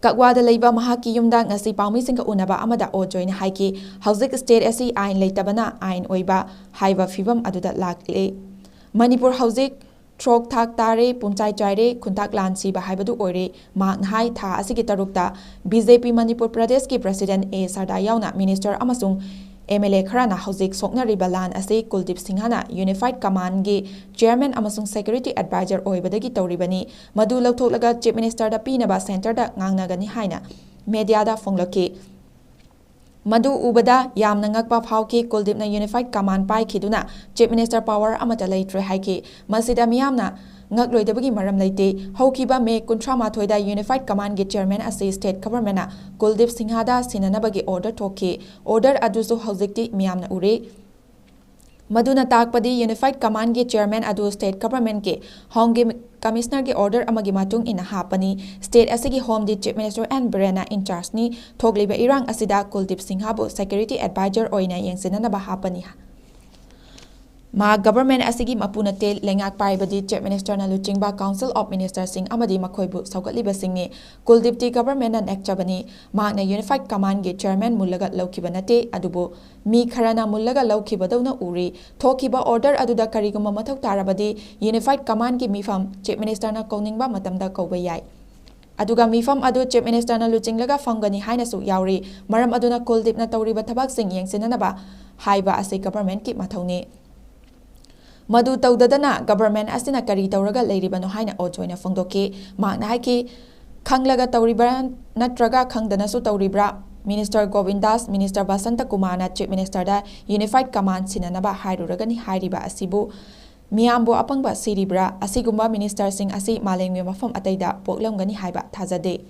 ꯀꯛꯋꯥꯗ ꯂꯩꯕ ꯃꯍꯥꯛꯀꯤ ꯌꯨꯝꯗ ꯉꯁꯤ ꯄꯥꯎꯃꯤꯁꯤꯡꯒ ꯎꯅꯕ ꯑꯃꯗ ꯑꯣ ꯖꯣꯏꯅ ꯍꯥꯏꯈꯤ, ꯍꯧꯖꯤꯛ state ꯑꯁꯤ ꯑꯥꯏꯟ ꯂꯩꯇꯕꯅ ꯑꯥꯏꯟ ꯑꯣꯏꯕ ꯍꯥꯏꯕ ꯐꯤꯕꯝ ꯑꯗꯨꯗ ꯂꯥꯛꯂꯦ꯫ ꯃꯅꯤꯄꯨꯔ ꯍꯧꯖꯤꯛ ꯊ꯭ꯔꯣꯛ ꯊꯥꯛ ꯇꯥꯔꯦ, ꯄꯨꯝꯆꯥꯏ ꯆꯥꯏꯔꯦ, ꯈꯨꯟꯇꯥꯛ ꯂꯥꯟ ꯁꯤꯕ ꯍꯥꯏꯕꯗꯨ ꯑꯣꯏꯔꯦ꯫ ꯃꯍꯥꯛꯅ ꯍꯥꯏ, ꯊꯥ ꯑꯁꯤꯒꯤ ꯇꯔꯨꯛꯇ BJP ꯃꯅꯤꯄꯨꯔ ꯄ꯭ꯔꯗꯦꯁꯀꯤ president ꯑꯦ ꯁꯔꯗꯥ ꯌꯥꯎꯅ minister ꯑꯃꯁꯨꯡ MLA ꯈꯔꯅ ꯍꯧꯖꯤꯛ ꯁꯣꯛꯅꯔꯤꯕ ꯂꯥꯟ ꯑꯁꯤ ꯀꯨꯜꯗꯤꯞ ꯁꯤꯡꯍꯅ Unified Commandꯒꯤ chairman ꯑꯃꯁꯨꯡ security advisor ꯑꯣꯏꯕꯗꯒꯤ ꯇꯧꯔꯤꯕꯅꯤ꯫ ꯃꯗꯨ ꯂꯧꯊꯣꯛꯂꯒ Chief Ministerꯗ ꯄꯤꯅꯕ centreꯗ ꯉꯥꯡꯅꯒꯅꯤ ꯍꯥꯏꯅ mediaꯗ ꯐꯣꯡꯂꯛꯈꯤ꯫ ꯃꯗꯨ ꯎꯕꯗ ꯌꯥꯝꯅ ꯉꯛꯄ ꯐꯥꯎꯈꯤ꯫ ꯀꯨꯜꯗꯤꯞꯅ Unified Command ꯄꯥꯏꯈꯤꯗꯨꯅ Chief Minister power ꯑꯃꯠꯇ ꯂꯩꯇ꯭ꯔꯦ ꯍꯥꯏꯈꯤ꯫ ꯃꯁꯤꯗ ꯃꯤꯌꯥꯝꯅ ꯉꯛꯂꯣꯏꯗꯕꯒꯤ ꯃꯔꯝ ꯂꯩꯇꯦ꯫ ꯍꯧꯈꯤꯕ ꯃꯦ ꯀꯨꯟꯊ꯭ꯔꯥ ꯃꯥꯊꯣꯏꯗ Unified Commandꯒꯤ chairman ꯑꯁꯤ state governmentꯅ ꯀꯨꯜꯗꯤꯞ ꯁꯤꯡꯍꯗ ꯁꯤꯟꯅꯅꯕꯒꯤ order ꯊꯣꯛꯈꯤ꯫ Order ꯑꯗꯨꯁꯨ ꯍꯧꯖꯤꯛꯇꯤ ꯃꯤꯌꯥꯝꯅ ꯎꯔꯦ꯫ ꯃꯗꯨꯅ ꯇꯥꯛꯄꯗꯤ Unified Commandꯒꯤ chairman ꯑꯗꯨ state governmentꯀꯤ Homeꯒꯤ commissionerꯒꯤ order ꯑꯃꯒꯤ ꯃꯇꯨꯡ ꯏꯟꯅ ꯍꯥꯞꯄꯅꯤ꯫ State ꯑꯁꯤꯒꯤ Homeꯗꯤ Chief Minister N ꯕꯤꯔꯦꯟꯅ in chargeꯅꯤ꯫ ꯊꯣꯛꯂꯤꯕ ꯏꯔꯥꯡ ꯑꯁꯤꯗ ꯀꯨꯜꯗꯤꯞ ꯁꯤꯡꯍꯕꯨ security advisor ꯑꯣꯏꯅ ꯌꯦꯡꯁꯤꯟꯅꯅꯕ ꯍꯥꯞꯄꯅꯤ꯫ ꯃꯍꯥꯛ government ꯑꯁꯤꯒꯤ ꯃꯄꯨ ꯅꯠꯇꯦ꯫ ꯂꯩꯉꯥꯛ ꯄꯥꯏꯕꯗꯤ Chief Ministerꯅ ꯂꯨꯆꯤꯡꯕ Council of Ministerꯁꯤꯡ ꯑꯃꯗꯤ ꯃꯈꯣꯏꯕꯨ ꯁꯧꯒꯠꯂꯤꯕꯁꯤꯡꯅꯤ꯫ ꯀꯨꯜꯗꯤꯞꯇꯤ governmentꯅ ꯅꯦꯛꯆꯕꯅꯤ꯫ ꯃꯍꯥꯛꯅ Unified Commandꯒꯤ chairman ꯃꯨꯜꯂꯒ ꯂꯧꯈꯤꯕ ꯅꯠꯇꯦ, ꯑꯗꯨꯕꯨ ꯃꯤ ꯈꯔꯅ ꯃꯨꯜꯂꯒ ꯂꯧꯈꯤꯕꯗꯧꯅ ꯎꯔꯤ꯫ ꯊꯣꯛꯈꯤꯕ order ꯑꯗꯨꯗ ꯀꯔꯤꯒꯨꯝꯕ ꯃꯊꯧ ꯇꯥꯔꯕꯗꯤ Unified Commandꯒꯤ ꯃꯤꯐꯝ Chief Ministerꯅ ꯀꯧꯅꯤꯡꯕ ꯃꯇꯝꯗ ꯀꯧꯕ ꯌꯥꯏ꯫ ꯑꯗꯨꯒ ꯃꯤꯐꯝ ꯑꯗꯨ Chief Ministerꯅ ꯂꯨꯆꯤꯡꯂꯒ ꯐꯝꯒꯅꯤ ꯍꯥꯏꯅꯁꯨ ꯌꯥꯎꯔꯤ꯫ ꯃꯔꯝ ꯑꯗꯨꯅ ꯀꯨꯜꯗꯤꯞꯅ ꯇꯧꯔꯤꯕ ꯊꯕꯛꯁꯤꯡ ꯌꯦꯡꯁꯤꯟꯅꯅꯕ ꯍꯥꯏꯕ ꯑꯁꯤ governmentꯀꯤ ꯃꯊꯧꯅꯤ꯫ ꯃꯗꯨ ꯇꯧꯗꯗꯅ government ꯑꯁꯤꯅ ꯀꯔꯤ ꯇꯧꯔꯒ ꯂꯩꯔꯤꯕꯅꯣ ꯍꯥꯏꯅ ꯑꯣ ꯖꯣꯏꯅ ꯐꯣꯡꯗꯣꯛꯈꯤ꯫ ꯃꯍꯥꯛꯅ ꯍꯥꯏꯈꯤ, ꯈꯪꯂꯒ ꯇꯧꯔꯤꯕ꯭ꯔꯥ ꯅꯠꯇ꯭ꯔꯒ ꯈꯪꯗꯅꯁꯨ ꯇꯧꯔꯤꯕ꯭ꯔꯥ? Minister ꯒꯣꯕꯤꯟꯗꯥꯁ, Minister ꯕꯁꯟꯇ ꯀꯨꯃꯥꯔꯅ Chief Ministerꯗ Unified Command ꯁꯤꯟꯅꯅꯕ ꯍꯥꯏꯔꯨꯔꯒꯅꯤ ꯍꯥꯏꯔꯤꯕ ꯑꯁꯤꯕꯨ ꯃꯤꯌꯥꯝꯕꯨ ꯑꯄꯪꯕ ꯁꯤꯔꯤꯕ꯭ꯔꯥ? ꯑꯁꯤꯒꯨꯝꯕ ministerꯁꯤꯡ ꯑꯁꯤ ꯃꯥꯂꯦꯝꯒꯤ ꯃꯐꯝ ꯑꯇꯩꯗ ꯄꯣꯛꯂꯝꯒꯅꯤ ꯍꯥꯏꯕ ꯊꯥꯖꯗꯦ꯫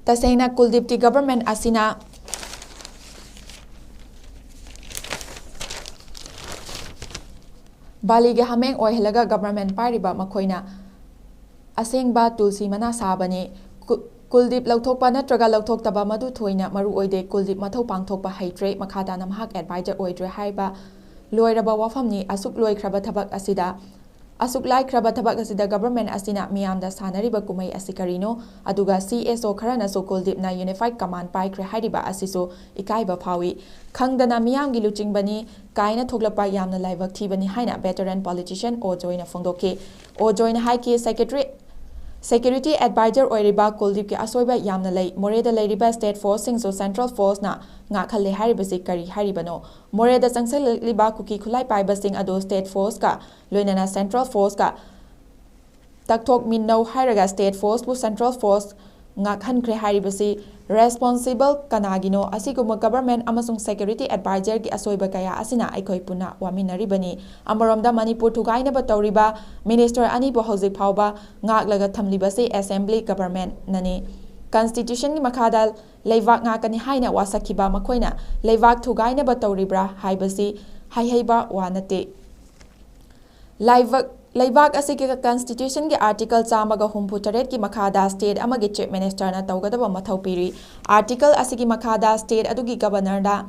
ꯇꯁꯦꯡꯅ ꯀꯨꯜꯗꯤꯞꯀꯤ government ꯑꯁꯤꯅ ꯕꯥꯂꯤꯒꯤ ꯍꯥꯃꯦꯡ ꯑꯣꯏꯍꯜꯂꯒ ꯒꯕꯔꯃꯦꯟ ꯄꯥꯏꯔꯤꯕ ꯃꯈꯣꯏꯅ ꯑꯁꯦꯡꯕ ꯇꯨꯜꯁꯤ ꯃꯅꯥ ꯁꯥꯕꯅꯤ꯫ ꯀꯨ-, ꯀꯨꯜꯗꯤꯞ ꯂꯧꯊꯣꯛꯄ ꯅꯠꯇ꯭ꯔꯒ ꯂꯧꯊꯣꯛꯇꯕ ꯃꯗꯨ ꯊꯣꯏꯅ ꯃꯔꯨ ꯑꯣꯏꯗꯦ꯫ ꯀꯨꯜꯗꯤꯞ ꯃꯊꯧ ꯄꯥꯡꯊꯣꯛꯄ ꯍꯩꯇ꯭ꯔꯦ, ꯃꯈꯥ ꯇꯥꯅ ꯃꯍꯥꯛ ꯑꯦꯗꯚꯥꯏꯖꯔ ꯑꯣꯏꯗ꯭ꯔꯦ ꯍꯥꯏꯕ ꯂꯣꯏꯔꯕ ꯋꯥꯐꯝꯅꯤ꯫ ꯑꯁꯨꯛ ꯂꯣꯏꯈ꯭ꯔꯕ ꯊꯕꯛ ꯑꯁꯤꯗ, ꯑꯁꯨꯛ ꯂꯥꯏꯈ꯭ꯔꯕ ꯊꯕꯛ ꯑꯁꯤꯗ ꯒꯕꯔꯃꯦꯟ ꯑꯁꯤꯅ ꯃꯤꯌꯥꯝꯗ ꯁꯥꯟꯅꯔꯤꯕ ꯀꯨꯝꯍꯩ ꯑꯁꯤ ꯀꯔꯤꯅꯣ? ꯑꯗꯨꯒ ꯁꯤ ꯑꯦꯁ ꯑꯣ ꯈꯔꯅꯁꯨ ꯀꯨꯜꯗꯤꯞꯅ ꯌꯨꯅꯤꯐꯥꯏꯗ ꯀꯃꯥꯟꯗ ꯄꯥꯏꯈ꯭ꯔꯦ ꯍꯥꯏꯔꯤꯕ ꯑꯁꯤꯁꯨ ꯏꯀꯥꯏꯕ ꯐꯥꯎꯏ꯫ ꯈꯪꯗꯅ ꯃꯤꯌꯥꯝꯒꯤ ꯂꯨꯆꯤꯡꯕꯅꯤ ꯀꯥꯏꯅ ꯊꯣꯛꯂꯛꯄ ꯌꯥꯝꯅ ꯂꯥꯏꯕꯛ ꯊꯤꯕꯅꯤ ꯍꯥꯏꯅ ꯚꯦꯇꯔꯟ ꯄꯣꯂꯤꯇꯤꯁꯤꯌꯟ ꯑꯣ ꯖꯣꯏꯅ ꯐꯣꯡꯗꯣꯛꯈꯤ꯫ ꯑꯣ ꯖꯣꯏꯅ ꯍꯥꯏꯈꯤ, ꯁꯦꯀ꯭ꯔꯦꯇꯔꯤ, ꯁꯦꯀ꯭ꯌꯨꯔꯤꯇꯤ ꯑꯦꯗꯚꯥꯏꯖꯔ ꯑꯣꯏꯔꯤꯕ ꯀꯨꯜꯗꯤꯞꯀꯤ ꯑꯁꯣꯏꯕ ꯌꯥꯝꯅ ꯂꯩ꯫ ꯃꯣꯔꯦꯗ ꯂꯩꯔꯤꯕ ꯁ꯭ꯇꯦꯠ ꯐꯣꯔꯁꯁꯤꯡꯁꯨ ꯁꯦꯟꯇ꯭ꯔꯦꯜ ꯐꯣꯔꯁꯅ ꯉꯥꯛꯍꯜꯂꯦ ꯍꯥꯏꯔꯤꯕꯁꯤ ꯀꯔꯤ ꯍꯥꯏꯔꯤꯕꯅꯣ? ꯃꯣꯔꯦꯗ ꯆꯪꯁꯤꯜꯂꯛꯂꯤꯕ ꯀꯨꯀꯤ ꯈꯨꯠꯂꯥꯏ ꯄꯥꯏꯕꯁꯤꯡ ꯑꯗꯨ ꯁ꯭ꯇꯦꯠ ꯐꯣꯔꯁꯀ ꯂꯣꯏꯅꯅ ꯁꯦꯟꯇ꯭ꯔꯦꯜ ꯐꯣꯔꯁꯀ ꯇꯛꯊꯣꯛꯃꯤꯟꯅꯧ ꯍꯥꯏꯔꯒ ꯁ꯭ꯇꯦꯠ ꯐꯣꯔꯁꯄꯨ ꯁꯦꯟꯇ꯭ꯔꯦꯜ ꯐꯣꯔꯁ ꯉꯥꯛꯍꯟꯈ꯭ꯔꯦ ꯍꯥꯏꯔꯤꯕꯁꯤ ꯔꯦꯁꯄꯣꯟꯁꯤꯕꯜ ꯀꯅꯥꯒꯤꯅꯣ? ꯑꯁꯤꯒꯨꯝꯕ ꯒꯕꯔꯃꯦꯟ ꯑꯃꯁꯨꯡ ꯁꯦꯀ꯭ꯌꯨꯔꯤꯇꯤ ꯑꯦꯗꯚꯥꯏꯖꯔꯒꯤ ꯑꯁꯣꯏꯕ ꯀꯌꯥ ꯑꯁꯤꯅ ꯑꯩꯈꯣꯏ ꯄꯨꯟꯅ ꯋꯥꯃꯤꯟꯅꯔꯤꯕꯅꯤ꯫ ꯑꯃꯔꯣꯝꯗ ꯃꯅꯤꯄꯨꯔ ꯊꯨꯒꯥꯏꯅꯕ ꯇꯧꯔꯤꯕ ꯃꯤꯅꯤꯁꯇꯔ ꯑꯅꯤꯕꯨ ꯍꯧꯖꯤꯛ ꯐꯥꯎꯕ ꯉꯥꯛꯂꯒ ꯊꯝꯂꯤꯕꯁꯤ ꯑꯦꯁꯦꯝꯕ꯭ꯂꯤ ꯒꯕꯔꯃꯦꯟꯅꯅꯤ꯫ ꯀꯟꯁꯇꯤꯇ꯭ꯌꯨꯁꯟꯒꯤ ꯃꯈꯥꯗ ꯂꯩꯕꯥꯛ ꯉꯥꯛꯀꯅꯤ ꯍꯥꯏꯅ ꯋꯥꯁꯛꯈꯤꯕ ꯃꯈꯣꯏꯅ ꯂꯩꯕꯥꯛ ꯊꯨꯒꯥꯏꯅꯕ ꯇꯧꯔꯤꯕ꯭ꯔꯥ ꯍꯥꯏꯕꯁꯤ ꯍꯥꯏꯍꯩꯕ ꯋꯥ ꯅꯠꯇꯦ꯫ ꯂꯥꯏꯕꯛ-, ꯂꯩꯕꯥꯛ ꯑꯁꯤꯒꯤ ꯀꯟꯁꯇꯤꯇ꯭ꯌꯨꯁꯟꯒꯤ ꯑꯥꯔꯇꯤꯀꯜ ꯆꯥꯝꯃꯒ ꯍꯨꯝꯐꯨ ꯇꯔꯦꯠꯀꯤ ꯃꯈꯥꯗ ꯁ꯭ꯇꯦꯠ ꯑꯃꯒꯤ ꯆꯤꯐ ꯃꯤꯅꯤꯁꯇꯔꯅ ꯇꯧꯒꯗꯕ ꯃꯊꯧ ꯄꯤꯔꯤ꯫ ꯑꯥꯔꯇꯤꯀꯜ ꯑꯁꯤꯒꯤ ꯃꯈꯥꯗ ꯁ꯭ꯇꯦꯠ ꯑꯗꯨꯒꯤ ꯒꯕꯔꯅꯔꯗ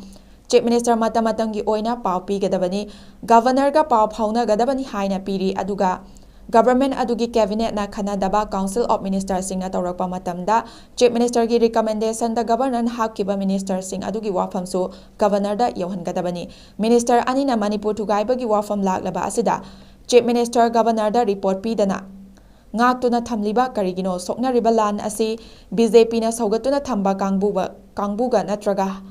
ꯆꯤꯐ ꯃꯤꯅꯤꯁꯇꯔ ꯃꯇꯝ ꯃꯇꯝꯒꯤ ꯑꯣꯏꯅ ꯄꯥꯎ ꯄꯤꯒꯗꯕꯅꯤ꯫ ꯒꯕꯔꯅꯔꯒ ꯄꯥꯎ ꯐꯥꯎꯅꯒꯗꯕꯅꯤ ꯍꯥꯏꯅ ꯄꯤꯔꯤ꯫ ꯑꯗꯨꯒ ꯒꯕꯔꯃꯦꯟ ꯑꯗꯨꯒꯤ ꯀꯦꯕꯤꯅꯦꯠꯅ ꯈꯟꯅꯗꯕ ꯀꯥꯎꯟꯁꯤꯜ ꯑꯣꯐ ꯃꯤꯅꯤꯁꯇꯔꯁꯤꯡꯅ ꯇꯧꯔꯛꯄ ꯃꯇꯝꯗ ꯆꯤꯐ ꯃꯤꯅꯤꯁꯇꯔꯒꯤ ꯔꯤꯀꯃꯦꯟꯗꯦꯁꯟꯗ ꯒꯕꯔꯅꯔꯅ ꯍꯥꯞꯈꯤꯕ ꯃꯤꯅꯤꯁꯇꯔꯁꯤꯡ ꯑꯗꯨꯒꯤ ꯋꯥꯐꯝꯁꯨ ꯒꯕꯔꯅꯔꯗ ꯌꯧꯍꯟꯒꯗꯕꯅꯤ꯫ ꯃꯤꯅꯤꯁꯇꯔ ꯑꯅꯤꯅ ꯃꯅꯤꯄꯨꯔ ꯊꯨꯒꯥꯏꯕꯒꯤ ꯋꯥꯐꯝ ꯂꯥꯛꯂꯕ ꯑꯁꯤꯗ ꯆꯤꯐ ꯃꯤꯅꯤꯁꯇꯔ ꯒꯕꯔꯅꯔꯗ ꯔꯤꯄꯣꯔꯠ ꯄꯤꯗꯅ ꯉꯥꯛꯇꯨꯅ ꯊꯝꯂꯤꯕ ꯀꯔꯤꯒꯤꯅꯣ? ꯁꯣꯛꯅꯔꯤꯕ ꯂꯥꯟ ꯑꯁꯤ ꯕꯤ ꯖꯦ ꯄꯤꯅ ꯁꯧꯒꯠꯇꯨꯅ ꯊꯝꯕ ꯀꯥꯡꯕꯨꯕ-, ꯀꯥꯡꯕꯨꯒ ꯅꯠꯇ꯭ꯔꯒ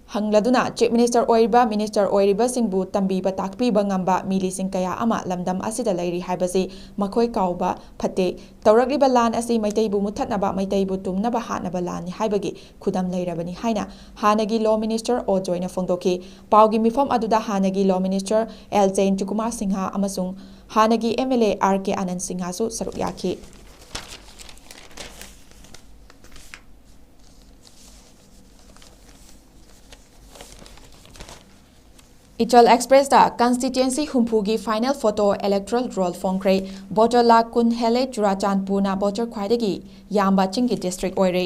ꯍꯪꯂꯗꯨꯅ ꯆꯤꯐ ꯃꯤꯅꯤꯁꯇꯔ ꯑꯣꯏꯔꯤꯕ, ꯃꯤꯅꯤꯁꯇꯔ ꯑꯣꯏꯔꯤꯕꯁꯤꯡꯕꯨ ꯇꯝꯕꯤꯕ ꯇꯥꯛꯄꯤꯕ ꯉꯝꯕ ꯃꯤꯂꯤꯁꯤꯡ ꯀꯌꯥ ꯑꯃ ꯂꯝꯗꯝ ꯑꯁꯤꯗ ꯂꯩꯔꯤ ꯍꯥꯏꯕꯁꯤ ꯃꯈꯣꯏ ꯀꯥꯎꯕ ꯐꯠꯇꯦ꯫ ꯇꯧꯔꯛꯂꯤꯕ ꯂꯥꯟ ꯑꯁꯤ ꯃꯩꯇꯩꯕꯨ ꯃꯨꯠꯊꯠꯅꯕ, ꯃꯩꯇꯩꯕꯨ ꯇꯨꯝꯅꯕ ꯍꯥꯠꯅꯕ ꯂꯥꯟꯅꯤ ꯍꯥꯏꯕꯒꯤ ꯈꯨꯗꯝ ꯂꯩꯔꯕꯅꯤ ꯍꯥꯏꯅ ꯍꯥꯟꯅꯒꯤ ꯂꯣ ꯃꯤꯅꯤꯁꯇꯔ ꯑꯣ ꯖꯣꯏꯅ ꯐꯣꯡꯗꯣꯛꯈꯤ꯫ ꯄꯥꯎꯒꯤ ꯃꯤꯐꯝ ꯑꯗꯨꯗ ꯍꯥꯟꯅꯒꯤ law minister L Jayanta Kumar Singh ꯑꯃꯁꯨꯡ ꯍꯥꯟꯅꯒꯤ M L A R K Anand ꯁꯤꯡꯍꯁꯨ ꯁꯔꯨꯛ ꯌꯥꯈꯤ꯫ ꯏꯆꯜ ꯑꯦꯛꯁꯄ꯭ꯔꯦꯁꯇ ꯀꯟꯁꯇꯤꯇ꯭ꯋꯦꯟꯁꯤ ꯍꯨꯝꯐꯨꯒꯤ ꯐꯥꯏꯅꯦꯜ ꯐꯣꯇꯣ ꯏꯂꯦꯛꯇꯣꯔꯦꯜ ꯔꯣꯜ ꯐꯣꯡꯈ꯭ꯔꯦ꯫ ꯚꯣꯇꯔ ꯂꯥꯈ ꯀꯨꯟ ꯍꯦꯜꯂꯦ꯫ ꯆꯨꯔꯥꯆꯥꯟꯄꯨꯔꯅ ꯚꯣꯇꯔ ꯈ꯭ꯋꯥꯏꯗꯒꯤ ꯌꯥꯝꯕ ꯆꯤꯡꯒꯤ ꯗꯤꯁꯇ꯭ꯔꯤꯛ ꯑꯣꯏꯔꯦ꯫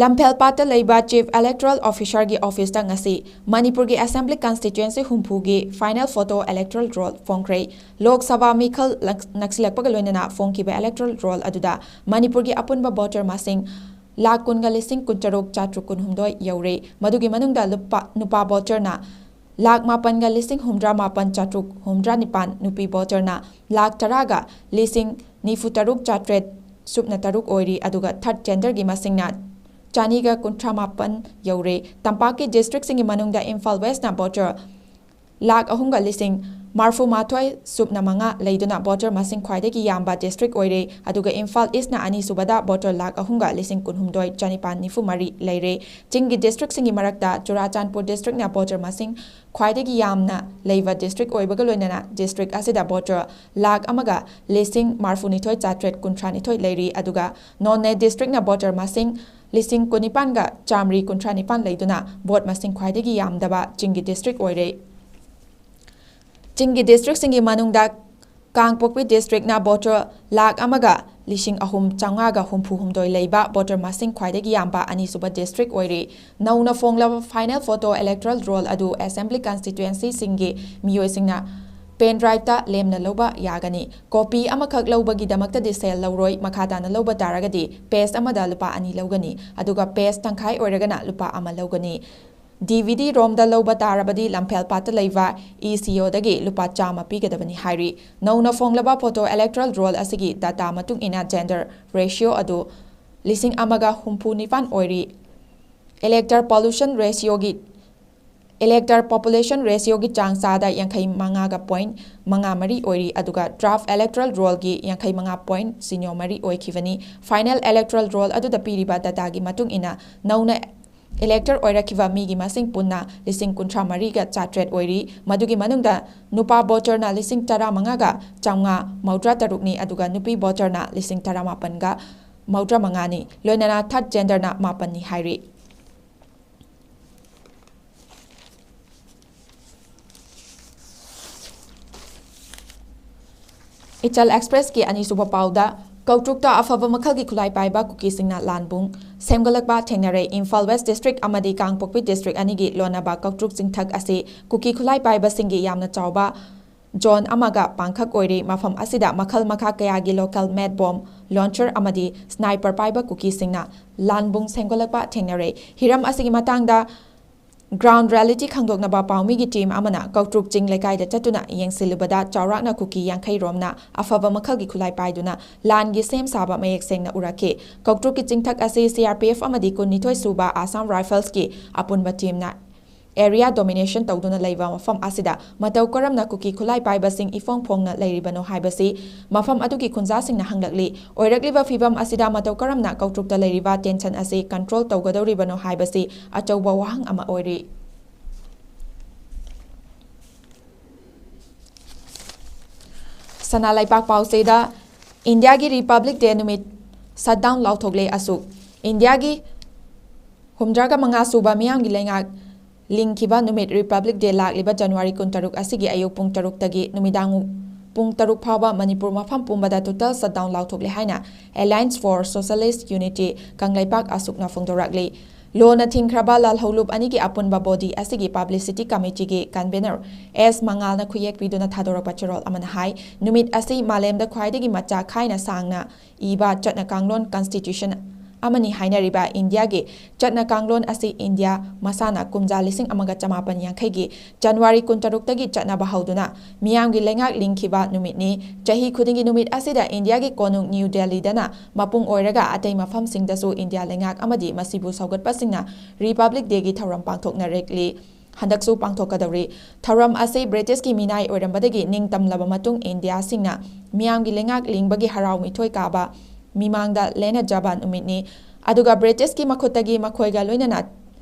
ꯂꯝꯐꯦꯜꯄꯥꯠꯇ ꯂꯩꯕ ꯆꯤꯐ ꯏꯂꯦꯛꯇꯣꯔꯦꯜ ꯑꯣꯐꯤꯁꯔꯒꯤ ꯑꯣꯐꯤꯁꯇ ꯉꯁꯤ ꯃꯅꯤꯄꯨꯔꯒꯤ ꯑꯦꯁꯦꯝꯕ꯭ꯂꯤ ꯀꯟꯁꯇꯤꯇ꯭ꯋꯦꯟꯁꯤ ꯍꯨꯝꯐꯨꯒꯤ ꯐꯥꯏꯅꯦꯜ ꯐꯣꯇꯣ ꯏꯂꯦꯛꯇꯣꯔꯦꯜ ꯔꯣꯜ ꯐꯣꯡꯈ꯭ꯔꯦ꯫ ꯂꯣꯛ ꯁꯚꯥ ꯃꯤꯈꯜ ꯂꯛ-, ꯅꯛꯁꯤꯜꯂꯛꯄꯒ ꯂꯣꯏꯅꯅ ꯐꯣꯡꯈꯤꯕ ꯏꯂꯦꯛꯇꯣꯔꯦꯜ ꯔꯣꯜ ꯑꯗꯨꯗ ꯃꯅꯤꯄꯨꯔꯒꯤ ꯑꯄꯨꯟꯕ ꯚꯣꯇꯔ ꯃꯁꯤꯡ ꯂꯥꯈ ꯀꯨꯟꯒ ꯂꯤꯁꯤꯡ ꯀꯨꯟꯇꯔꯨꯛ ꯆꯥꯇ꯭ꯔꯨꯛ ꯀꯨꯟꯍꯨꯝꯗꯣꯏ ꯌꯧꯔꯦ꯫ ꯃꯗꯨꯒꯤ ꯃꯅꯨꯡꯗ ꯂꯨꯄꯥ-, ꯅꯨꯄꯥ ꯚꯣꯇꯔꯅ ꯂꯥꯈ ꯃꯥꯄꯟꯒ ꯂꯤꯁꯤꯡ ꯍꯨꯝꯗ꯭ꯔꯥ ꯃꯥꯄꯟ ꯆꯥꯇ꯭ꯔꯨꯛ ꯍꯨꯝꯗ꯭ꯔꯥ ꯅꯤꯄꯥꯟ, ꯅꯨꯄꯤ ꯚꯣꯇꯔꯅ ꯂꯥꯈ ꯇꯔꯥꯒ ꯂꯤꯁꯤꯡ ꯅꯤꯐꯨ ꯇꯔꯨꯛ ꯆꯥꯇ꯭ꯔꯦꯠ ꯁꯨꯞꯅ ꯇꯔꯨꯛ ꯑꯣꯏꯔꯤ꯫ ꯑꯗꯨꯒ ꯊꯥꯔꯠ ꯖꯦꯟꯗꯔꯒꯤ ꯃꯁꯤꯡꯅ ꯆꯅꯤꯒ ꯀꯨꯟꯊ꯭ꯔꯥ ꯃꯥꯄꯟ ꯌꯧꯔꯦ꯫ ꯇꯝꯄꯥꯛꯀꯤ ꯗꯤꯁꯇ꯭ꯔꯤꯛꯁꯤꯡꯒꯤ ꯃꯅꯨꯡꯗ ꯏꯝꯐꯥꯜ ꯋꯦꯁꯅ ꯚꯣꯇꯔ ꯂꯥꯈ ꯑꯍꯨꯝꯒ ꯂꯤꯁꯤꯡ ꯃꯔꯐꯨ ꯃꯥꯊꯣꯏ ꯁꯨꯞꯅ ꯃꯉꯥ ꯂꯩꯗꯨꯅ ꯚꯣꯇꯔ ꯃꯁꯤꯡ ꯈ꯭ꯋꯥꯏꯗꯒꯤ ꯌꯥꯝꯕ ꯗꯤꯁꯇ꯭ꯔꯤꯛ ꯑꯣꯏꯔꯦ꯫ ꯑꯗꯨꯒ ꯏꯝꯐꯥꯜ ꯏꯁꯅ ꯑꯅꯤꯁꯨꯕꯗ ꯚꯣꯇꯔ ꯂꯥꯈ ꯑꯍꯨꯝꯒ ꯂꯤꯁꯤꯡ ꯀꯨꯟꯍꯨꯝꯗꯣꯏ ꯆꯅꯤꯄꯥꯟ ꯅꯤꯐꯨ ꯃꯔꯤ ꯂꯩꯔꯦ꯫ ꯆꯤꯡꯒꯤ ꯗꯤꯁꯇ꯭ꯔꯤꯛꯁꯤꯡꯒꯤ ꯃꯔꯛꯇ ꯆꯨꯔꯥꯆꯥꯟꯄꯨꯔ ꯗꯤꯁꯇ꯭ꯔꯤꯛꯅ ꯚꯣꯇꯔ ꯃꯁꯤꯡ ꯈ꯭ꯋꯥꯏꯗꯒꯤ ꯌꯥꯝꯅ ꯂꯩꯕ ꯗꯤꯁꯇ꯭ꯔꯤꯛ ꯑꯣꯏꯕꯒ ꯂꯣꯏꯅꯅ ꯗꯤꯁꯇ꯭ꯔꯤꯛ ꯑꯁꯤꯗ ꯚꯣꯇꯔ ꯂꯥꯈ ꯑꯃꯒ ꯂꯤꯁꯤꯡ ꯃꯔꯐꯨꯅꯤꯊꯣꯏ ꯆꯥꯇ꯭ꯔꯦꯠ ꯀꯨꯟꯊ꯭ꯔꯥꯅꯤꯊꯣꯏ ꯂꯩꯔꯤ꯫ ꯑꯗꯨꯒ ꯅꯣꯅꯦ ꯗꯤꯁꯇ꯭ꯔꯤꯛꯅ ꯚꯣꯇꯔ ꯃꯁꯤꯡ ꯂꯤꯁꯤꯡ ꯀꯨꯟꯅꯤꯄꯥꯟꯒ ꯆꯥꯃꯔꯤ ꯀꯨꯟꯊ꯭ꯔꯥ ꯅꯤꯄꯥꯟ ꯂꯩꯗꯨꯅ ꯚꯣꯠ ꯃꯁꯤꯡ ꯈ꯭ꯋꯥꯏꯗꯒꯤ ꯌꯥꯝꯗꯕ ꯆꯤꯡꯒꯤ ꯗꯤꯁꯇ꯭ꯔꯤꯛ ꯑꯣꯏꯔꯦ꯫ ꯆꯤꯡꯒꯤ ꯗꯤꯁꯇ꯭ꯔꯤꯛꯁꯤꯡꯒꯤ ꯃꯅꯨꯡꯗ ꯀꯥꯡꯄꯣꯛꯄꯤ ꯗꯤꯁꯇ꯭ꯔꯤꯛꯅ ꯚꯣꯇꯔ ꯂꯥꯈ ꯑꯃꯒ ꯂꯤꯁꯤꯡ ꯑꯍꯨꯝ ꯆꯥꯝꯃꯉꯥꯒ ꯍꯨꯝꯐꯨ ꯍꯨꯝꯗꯣꯏ ꯂꯩꯕ ꯚꯣꯇꯔ ꯃꯁꯤꯡ ꯈ꯭ꯋꯥꯏꯗꯒꯤ ꯌꯥꯝꯕ ꯑꯅꯤꯁꯨꯕ ꯗꯤꯁꯇ꯭ꯔꯤꯛ ꯑꯣꯏꯔꯤ꯫ ꯅꯧꯅ ꯐꯣꯡꯂꯕ ꯐꯥꯏꯅꯦꯜ ꯐꯣꯇꯣ ꯏꯂꯦꯛꯇꯣꯔꯦꯜ ꯔꯣꯜ ꯑꯗꯨ ꯑꯦꯁꯦꯝꯕ꯭ꯂꯤ ꯀꯟꯁꯇꯤꯇ꯭ꯋꯦꯟꯁꯤꯁꯤꯡꯒꯤ ꯃꯤꯑꯣꯏꯁꯤꯡꯅ ꯄꯦꯟ ꯗ꯭ꯔꯥꯏꯚꯇ ꯂꯦꯝꯅ ꯂꯧꯕ ꯌꯥꯒꯅꯤ꯫ ꯀꯣꯄꯤ ꯑꯃꯈꯛ ꯂꯧꯕꯒꯤꯗꯃꯛꯇꯗꯤ ꯁꯦꯜ ꯂꯧꯔꯣꯏ꯫ ꯃꯈꯥ ꯇꯥꯅ ꯂꯧꯕ ꯇꯥꯔꯒꯗꯤ ꯄꯦꯖ ꯑꯃꯗ ꯂꯨꯄꯥ ꯑꯅꯤ ꯂꯧꯒꯅꯤ꯫ ꯑꯗꯨꯒ ꯄꯦꯖ ꯇꯪꯈꯥꯏ ꯑꯣꯏꯔꯒꯅ ꯂꯨꯄꯥ ꯑꯃ ꯂꯧꯒꯅꯤ꯫ ꯗꯤ ꯚꯤ ꯗꯤ ꯔꯣꯝꯗ ꯂꯧꯕ ꯇꯥꯔꯕꯗꯤ ꯂꯝꯐꯦꯜꯄꯥꯠꯇ ꯂꯩꯕ ꯏ ꯁꯤ ꯑꯣꯗꯒꯤ ꯂꯨꯄꯥ ꯆꯥꯝꯃ ꯄꯤꯒꯗꯕꯅꯤ ꯍꯥꯏꯔꯤ꯫ ꯅꯧꯅ ꯐꯣꯡꯂꯕ ꯐꯣꯇꯣ ꯏꯂꯦꯛꯇꯣꯔꯦꯜ ꯔꯣꯜ ꯑꯁꯤꯒꯤ ꯗꯥꯇꯥ ꯃꯇꯨꯡ ꯏꯟꯅ ꯖꯦꯟꯗꯔ ꯔꯦꯁꯤꯌꯣ ꯑꯗꯨ ꯂꯤꯁꯤꯡ ꯑꯃꯒ ꯍꯨꯝꯐꯨ ꯅꯤꯄꯥꯟ ꯑꯣꯏꯔꯤ꯫ ꯏꯂꯦꯛꯇꯔ ꯄꯣꯂꯨꯁꯟ ꯔꯦꯁꯤꯌꯣꯒꯤ, ꯏꯂꯦꯛꯇꯔ ꯄꯣꯄꯨꯂꯦꯁꯟ ꯔꯦꯁꯤꯌꯣꯒꯤ ꯆꯥꯡ ꯆꯥꯗ ꯌꯥꯡꯈꯩ ꯃꯉꯥꯒ ꯄꯣꯏꯟ ꯃꯉꯥ ꯃꯔꯤ ꯑꯣꯏꯔꯤ, ꯑꯗꯨꯒ ꯗ꯭ꯔꯥꯐ ꯏꯂꯦꯛꯇꯣꯔꯦꯜ ꯔꯣꯜꯒꯤ ꯌꯥꯡꯈꯩ ꯃꯉꯥ ꯄꯣꯏꯟ ꯁꯤꯅꯣ ꯃꯔꯤ ꯑꯣꯏꯈꯤꯕꯅꯤ꯫ ꯐꯥꯏꯅꯦꯜ ꯏꯂꯦꯛꯇꯣꯔꯦꯜ ꯔꯣꯜ ꯑꯗꯨꯗ ꯄꯤꯔꯤꯕ ꯗꯥꯇꯥꯒꯤ ꯃꯇꯨꯡ ꯏꯟꯅ ꯅꯧꯅ ꯏꯂꯦꯛꯇꯔ ꯑꯣꯏꯔꯛꯈꯤꯕ ꯃꯤꯒꯤ ꯃꯁꯤꯡ ꯄꯨꯟꯅ ꯂꯤꯁꯤꯡ ꯀꯨꯟꯊ꯭ꯔꯥ ꯃꯔꯤꯒ ꯆꯥꯇ꯭ꯔꯦꯠ ꯑꯣꯏꯔꯤ꯫ ꯃꯗꯨꯒꯤ ꯃꯅꯨꯡꯗ ꯅꯨꯄꯥ ꯚꯣꯇꯔꯅ ꯂꯤꯁꯤꯡ ꯇꯔꯥꯃꯉꯥꯒ ꯆꯥꯝꯃꯉꯥ ꯃꯧꯗ꯭ꯔꯥ ꯇꯔꯨꯛꯅꯤ, ꯑꯗꯨꯒ ꯅꯨꯄꯤ ꯚꯣꯇꯔꯅ ꯂꯤꯁꯤꯡ ꯇꯔꯥꯃꯥꯄꯟꯒ ꯃꯧꯗ꯭ꯔꯥ ꯃꯉꯥꯅꯤ, ꯂꯣꯏꯅꯅ ꯊꯥꯔꯠ ꯖꯦꯟꯗꯔꯅ ꯃꯥꯄꯟꯅꯤ ꯍꯥꯏꯔꯤ꯫ ꯏꯆꯜ ꯑꯦꯛꯁꯄ꯭ꯔꯦꯁꯀꯤ ꯑꯅꯤꯁꯨꯕ ꯄꯥꯎꯗ, ꯀꯧꯇ꯭ꯔꯨꯛꯇ ꯑꯐꯕ ꯃꯈꯜꯒꯤ ꯈꯨꯠꯂꯥꯏ ꯄꯥꯏꯕ ꯀꯨꯀꯤꯁꯤꯡꯅ ꯂꯥꯟꯕꯨꯡ ꯁꯦꯝꯒꯠꯂꯛꯄ ꯊꯦꯡꯅꯔꯦ꯫ ꯏꯝꯐꯥꯜ ꯋꯦꯁ ꯗꯤꯁꯇ꯭ꯔꯤꯛ ꯑꯃꯗꯤ ꯀꯥꯡꯄꯣꯛꯄꯤ ꯗꯤꯁꯇ꯭ꯔꯤꯛ ꯑꯅꯤꯒꯤ ꯂꯣꯟꯅꯕ ꯀꯧꯇ꯭ꯔꯨꯛ ꯆꯤꯡꯊꯛ ꯑꯁꯤ ꯀꯨꯀꯤ ꯈꯨꯠꯂꯥꯏ ꯄꯥꯏꯕꯁꯤꯡꯒꯤ ꯌꯥꯝꯅ ꯆꯥꯎꯕ ꯖꯣꯟ ꯑꯃꯒ ꯄꯥꯡꯈꯛ ꯑꯣꯏꯔꯤ꯫ ꯃꯐꯝ ꯑꯁꯤꯗ ꯃꯈꯜ ꯃꯈꯥ ꯀꯌꯥꯒꯤ ꯂꯣꯀꯦꯜ ꯃꯦꯠ ꯕꯣꯝ, ꯂꯣꯟꯆꯔ ꯑꯃꯗꯤ ꯁ꯭ꯅꯥꯏꯄꯔ ꯄꯥꯏꯕ ꯀꯨꯀꯤꯁꯤꯡꯅ ꯂꯥꯟꯕꯨꯡ ꯁꯦꯝꯒꯠꯂꯛꯄ ꯊꯦꯡꯅꯔꯦ꯫ ꯍꯤꯔꯝ ꯑꯁꯤꯒꯤ ꯃꯇꯥꯡꯗ ꯒ꯭ꯔꯥꯎꯟ ꯔꯤꯌꯦꯂꯤꯇꯤ ꯈꯪꯗꯣꯛꯅꯕ ꯄꯥꯎꯃꯤꯒꯤ ꯇꯤꯝ ꯑꯃꯅ ꯀꯧꯇ꯭ꯔꯨꯛ ꯆꯤꯡ ꯂꯩꯀꯥꯏꯗ ꯆꯠꯇꯨꯅ ꯌꯦꯡꯁꯤꯜꯂꯨꯕꯗ, ꯆꯥꯎꯔꯥꯛꯅ ꯀꯨꯀꯤ ꯌꯥꯡꯈꯩ ꯔꯣꯝꯅ ꯑꯐꯕ ꯃꯈꯜꯒꯤ ꯈꯨꯠꯂꯥꯏ ꯄꯥꯏꯗꯨꯅ ꯂꯥꯟꯒꯤ ꯁꯦꯝ ꯁꯥꯕ ꯃꯌꯦꯛ ꯁꯦꯡꯅ ꯎꯔꯛꯈꯤ꯫ ꯀꯧꯇ꯭ꯔꯨꯛꯀꯤ ꯆꯤꯡꯊꯛ ꯑꯁꯤ ꯁꯤ ꯑꯥꯔ ꯄꯤ ꯑꯦꯐ ꯑꯃꯗꯤ ꯀꯨꯟꯅꯤꯊꯣꯏ ꯁꯨꯕ ꯑꯁꯥꯝ ꯔꯥꯏꯐꯜꯁꯀꯤ ꯑꯄꯨꯟꯕ ꯇꯤꯝꯅ ꯑꯦꯔꯤꯌꯥ ꯗꯣꯃꯤꯅꯦꯁꯟ ꯇꯧꯗꯨꯅ ꯂꯩꯕ ꯃꯐꯝ ꯑꯁꯤꯗ ꯃꯇꯧ ꯀꯔꯝꯅ ꯀꯨꯀꯤ ꯈꯨꯠꯂꯥꯏ ꯄꯥꯏꯕꯁꯤꯡ ꯏꯐꯣꯡ ꯐꯣꯡꯅ ꯂꯩꯔꯤꯕꯅꯣ ꯍꯥꯏꯕꯁꯤ ꯃꯐꯝ ꯑꯗꯨꯒꯤ ꯈꯨꯟꯖꯥꯁꯤꯡꯅ ꯍꯪꯂꯛꯂꯤ꯫ ꯑꯣꯏꯔꯛꯂꯤꯕ ꯐꯤꯕꯝ ꯑꯁꯤꯗ ꯃꯇꯧ ꯀꯔꯝꯅ ꯀꯧꯇ꯭ꯔꯨꯛꯇ ꯂꯩꯔꯤꯕ ꯇꯦꯟꯁꯟ ꯑꯁꯤ ꯀꯟꯇ꯭ꯔꯣꯜ ꯇꯧꯒꯗꯧꯔꯤꯕꯅꯣ ꯍꯥꯏꯕꯁꯤ ꯑꯆꯧꯕ ꯋꯥꯍꯪ ꯑꯃ ꯑꯣꯏꯔꯤ꯫ ꯁꯅꯥ ꯂꯩꯄꯥꯛ ꯄꯥꯎꯆꯦꯗ ꯏꯟꯗꯤꯌꯥꯒꯤ ꯔꯤꯄꯕ꯭ꯂꯤꯛ ꯗꯦ ꯅꯨꯃꯤꯠ ꯁꯠꯗꯥꯎꯟ ꯂꯥꯎꯊꯣꯛꯂꯦ꯫ ꯑꯁꯨꯛ ꯏꯟꯗꯤꯌꯥꯒꯤ ꯍꯨꯝꯗ꯭ꯔꯥꯒ ꯃꯉꯥ ꯁꯨꯕ ꯃꯤꯌꯥꯝꯒꯤ ꯂꯩꯉꯥꯛ ꯂꯤꯡꯈꯤꯕ ꯅꯨꯃꯤꯠ ꯔꯤꯄꯕ꯭ꯂꯤꯛ ꯗꯦ ꯂꯥꯛꯂꯤꯕ ꯖꯅꯋꯥꯔꯤ ꯀꯨꯟꯇꯔꯨꯛ ꯑꯁꯤꯒꯤ ꯑꯌꯨꯛ ꯄꯨꯡ ꯇꯔꯨꯛꯇꯒꯤ ꯅꯨꯃꯤꯗꯥꯡ ꯄꯨꯡ ꯇꯔꯨꯛ ꯐꯥꯎꯕ ꯃꯅꯤꯄꯨꯔ ꯃꯐꯝ ꯄꯨꯝꯕꯗ ꯇꯣꯇꯦꯜ ꯁꯠꯗꯥꯎꯟ ꯂꯥꯎꯊꯣꯛꯂꯦ ꯍꯥꯏꯅ Alliance for Socialist Unity Kangleipak ꯑꯁꯨꯛꯅ ꯐꯣꯡꯗꯣꯔꯛꯂꯤ꯫ ꯂꯣꯅ ꯊꯤꯡꯈ꯭ꯔꯕ ꯂꯥꯜꯍꯧꯂꯨꯞ ꯑꯅꯤꯒꯤ ꯑꯄꯨꯟꯕ ꯕꯣꯗꯤ ꯑꯁꯤꯒꯤ ꯄꯕ꯭ꯂꯤꯁꯤꯇꯤ ꯀꯃꯤꯇꯤꯒꯤ ꯀꯟꯚꯦꯅꯔ ꯑꯦꯁ ꯃꯉꯥꯜꯅ ꯈꯨꯌꯦꯛ ꯄꯤꯗꯨꯅ ꯊꯥꯗꯣꯔꯛꯄ ꯆꯦꯔꯣꯜ ꯑꯃꯅ ꯍꯥꯏ, ꯅꯨꯃꯤꯠ ꯑꯁꯤ ꯃꯥꯂꯦꯝꯗ ꯈ꯭ꯋꯥꯏꯗꯒꯤ ꯃꯆꯥ ꯈꯥꯏꯅ ꯁꯥꯡꯅ ꯏꯕ ꯆꯠꯅ ꯀꯥꯡꯂꯣꯟ ꯀꯟꯁꯇꯤꯇ꯭ꯌꯨꯁꯟ ꯑꯃꯅꯤ ꯍꯥꯏꯅꯔꯤꯕ ꯏꯟꯗꯤꯌꯥꯒꯤ ꯆꯠꯅ ꯀꯥꯡꯂꯣꯟ ꯑꯁꯤ ꯏꯟꯗꯤꯌꯥ ꯃꯁꯥꯅ ꯀꯨꯝꯖꯥ ꯂꯤꯁꯤꯡ ꯑꯃꯒ ꯆꯃꯥꯄꯟ ꯌꯥꯡꯈꯩꯒꯤ ꯖꯅꯋꯥꯔꯤ ꯀꯨꯟꯇꯔꯨꯛꯇꯒꯤ ꯆꯠꯅꯕ ꯍꯧꯗꯨꯅ ꯃꯤꯌꯥꯝꯒꯤ ꯂꯩꯉꯥꯛ ꯂꯤꯡꯈꯤꯕ ꯅꯨꯃꯤꯠꯅꯤ꯫ ꯆꯍꯤ ꯈꯨꯗꯤꯡꯒꯤ ꯅꯨꯃꯤꯠ ꯑꯁꯤꯗ ꯏꯟꯗꯤꯌꯥꯒꯤ ꯀꯣꯅꯨꯡ ꯅ꯭ꯌꯨ ꯗꯦꯜꯂꯤꯗꯅ ꯃꯄꯨꯡ ꯑꯣꯏꯔꯒ ꯑꯇꯩ ꯃꯐꯝꯁꯤꯡꯗꯁꯨ ꯏꯟꯗꯤꯌꯥ ꯂꯩꯉꯥꯛ ꯑꯃꯗꯤ ꯃꯁꯤꯕꯨ ꯁꯧꯒꯠꯄꯁꯤꯡꯅ ꯔꯤꯄꯕ꯭ꯂꯤꯛ ꯗꯦꯒꯤ ꯊꯧꯔꯝ ꯄꯥꯡꯊꯣꯛꯅꯔꯛꯂꯤ꯫ ꯍꯟꯗꯛꯁꯨ ꯄꯥꯡꯊꯣꯛꯀꯗꯧꯔꯤ꯫ ꯊꯧꯔꯝ ꯑꯁꯤ ꯕ꯭ꯔꯤꯇꯤꯁꯀꯤ ꯃꯤꯅꯥꯏ ꯑꯣꯏꯔꯝꯕꯗꯒꯤ ꯅꯤꯡꯇꯝꯂꯕ ꯃꯇꯨꯡ ꯏꯟꯗꯤꯌꯥꯁꯤꯡꯅ ꯃꯤꯌꯥꯝꯒꯤ ꯂꯩꯉꯥꯛ ꯂꯤꯡꯕꯒꯤ ꯍꯔꯥꯎ ꯃꯤꯊꯣꯏ ꯀꯥꯕ ꯃꯤꯃꯥꯡꯗ ꯂꯦꯟꯅꯖꯕ ꯅꯨꯃꯤꯠꯅꯤ꯫ ꯑꯗꯨꯒ ꯕ꯭ꯔꯤꯇꯤꯁꯀꯤ ꯃꯈꯨꯠꯇꯒꯤ ꯃꯈꯣꯏꯒ ꯂꯣꯏꯅꯅ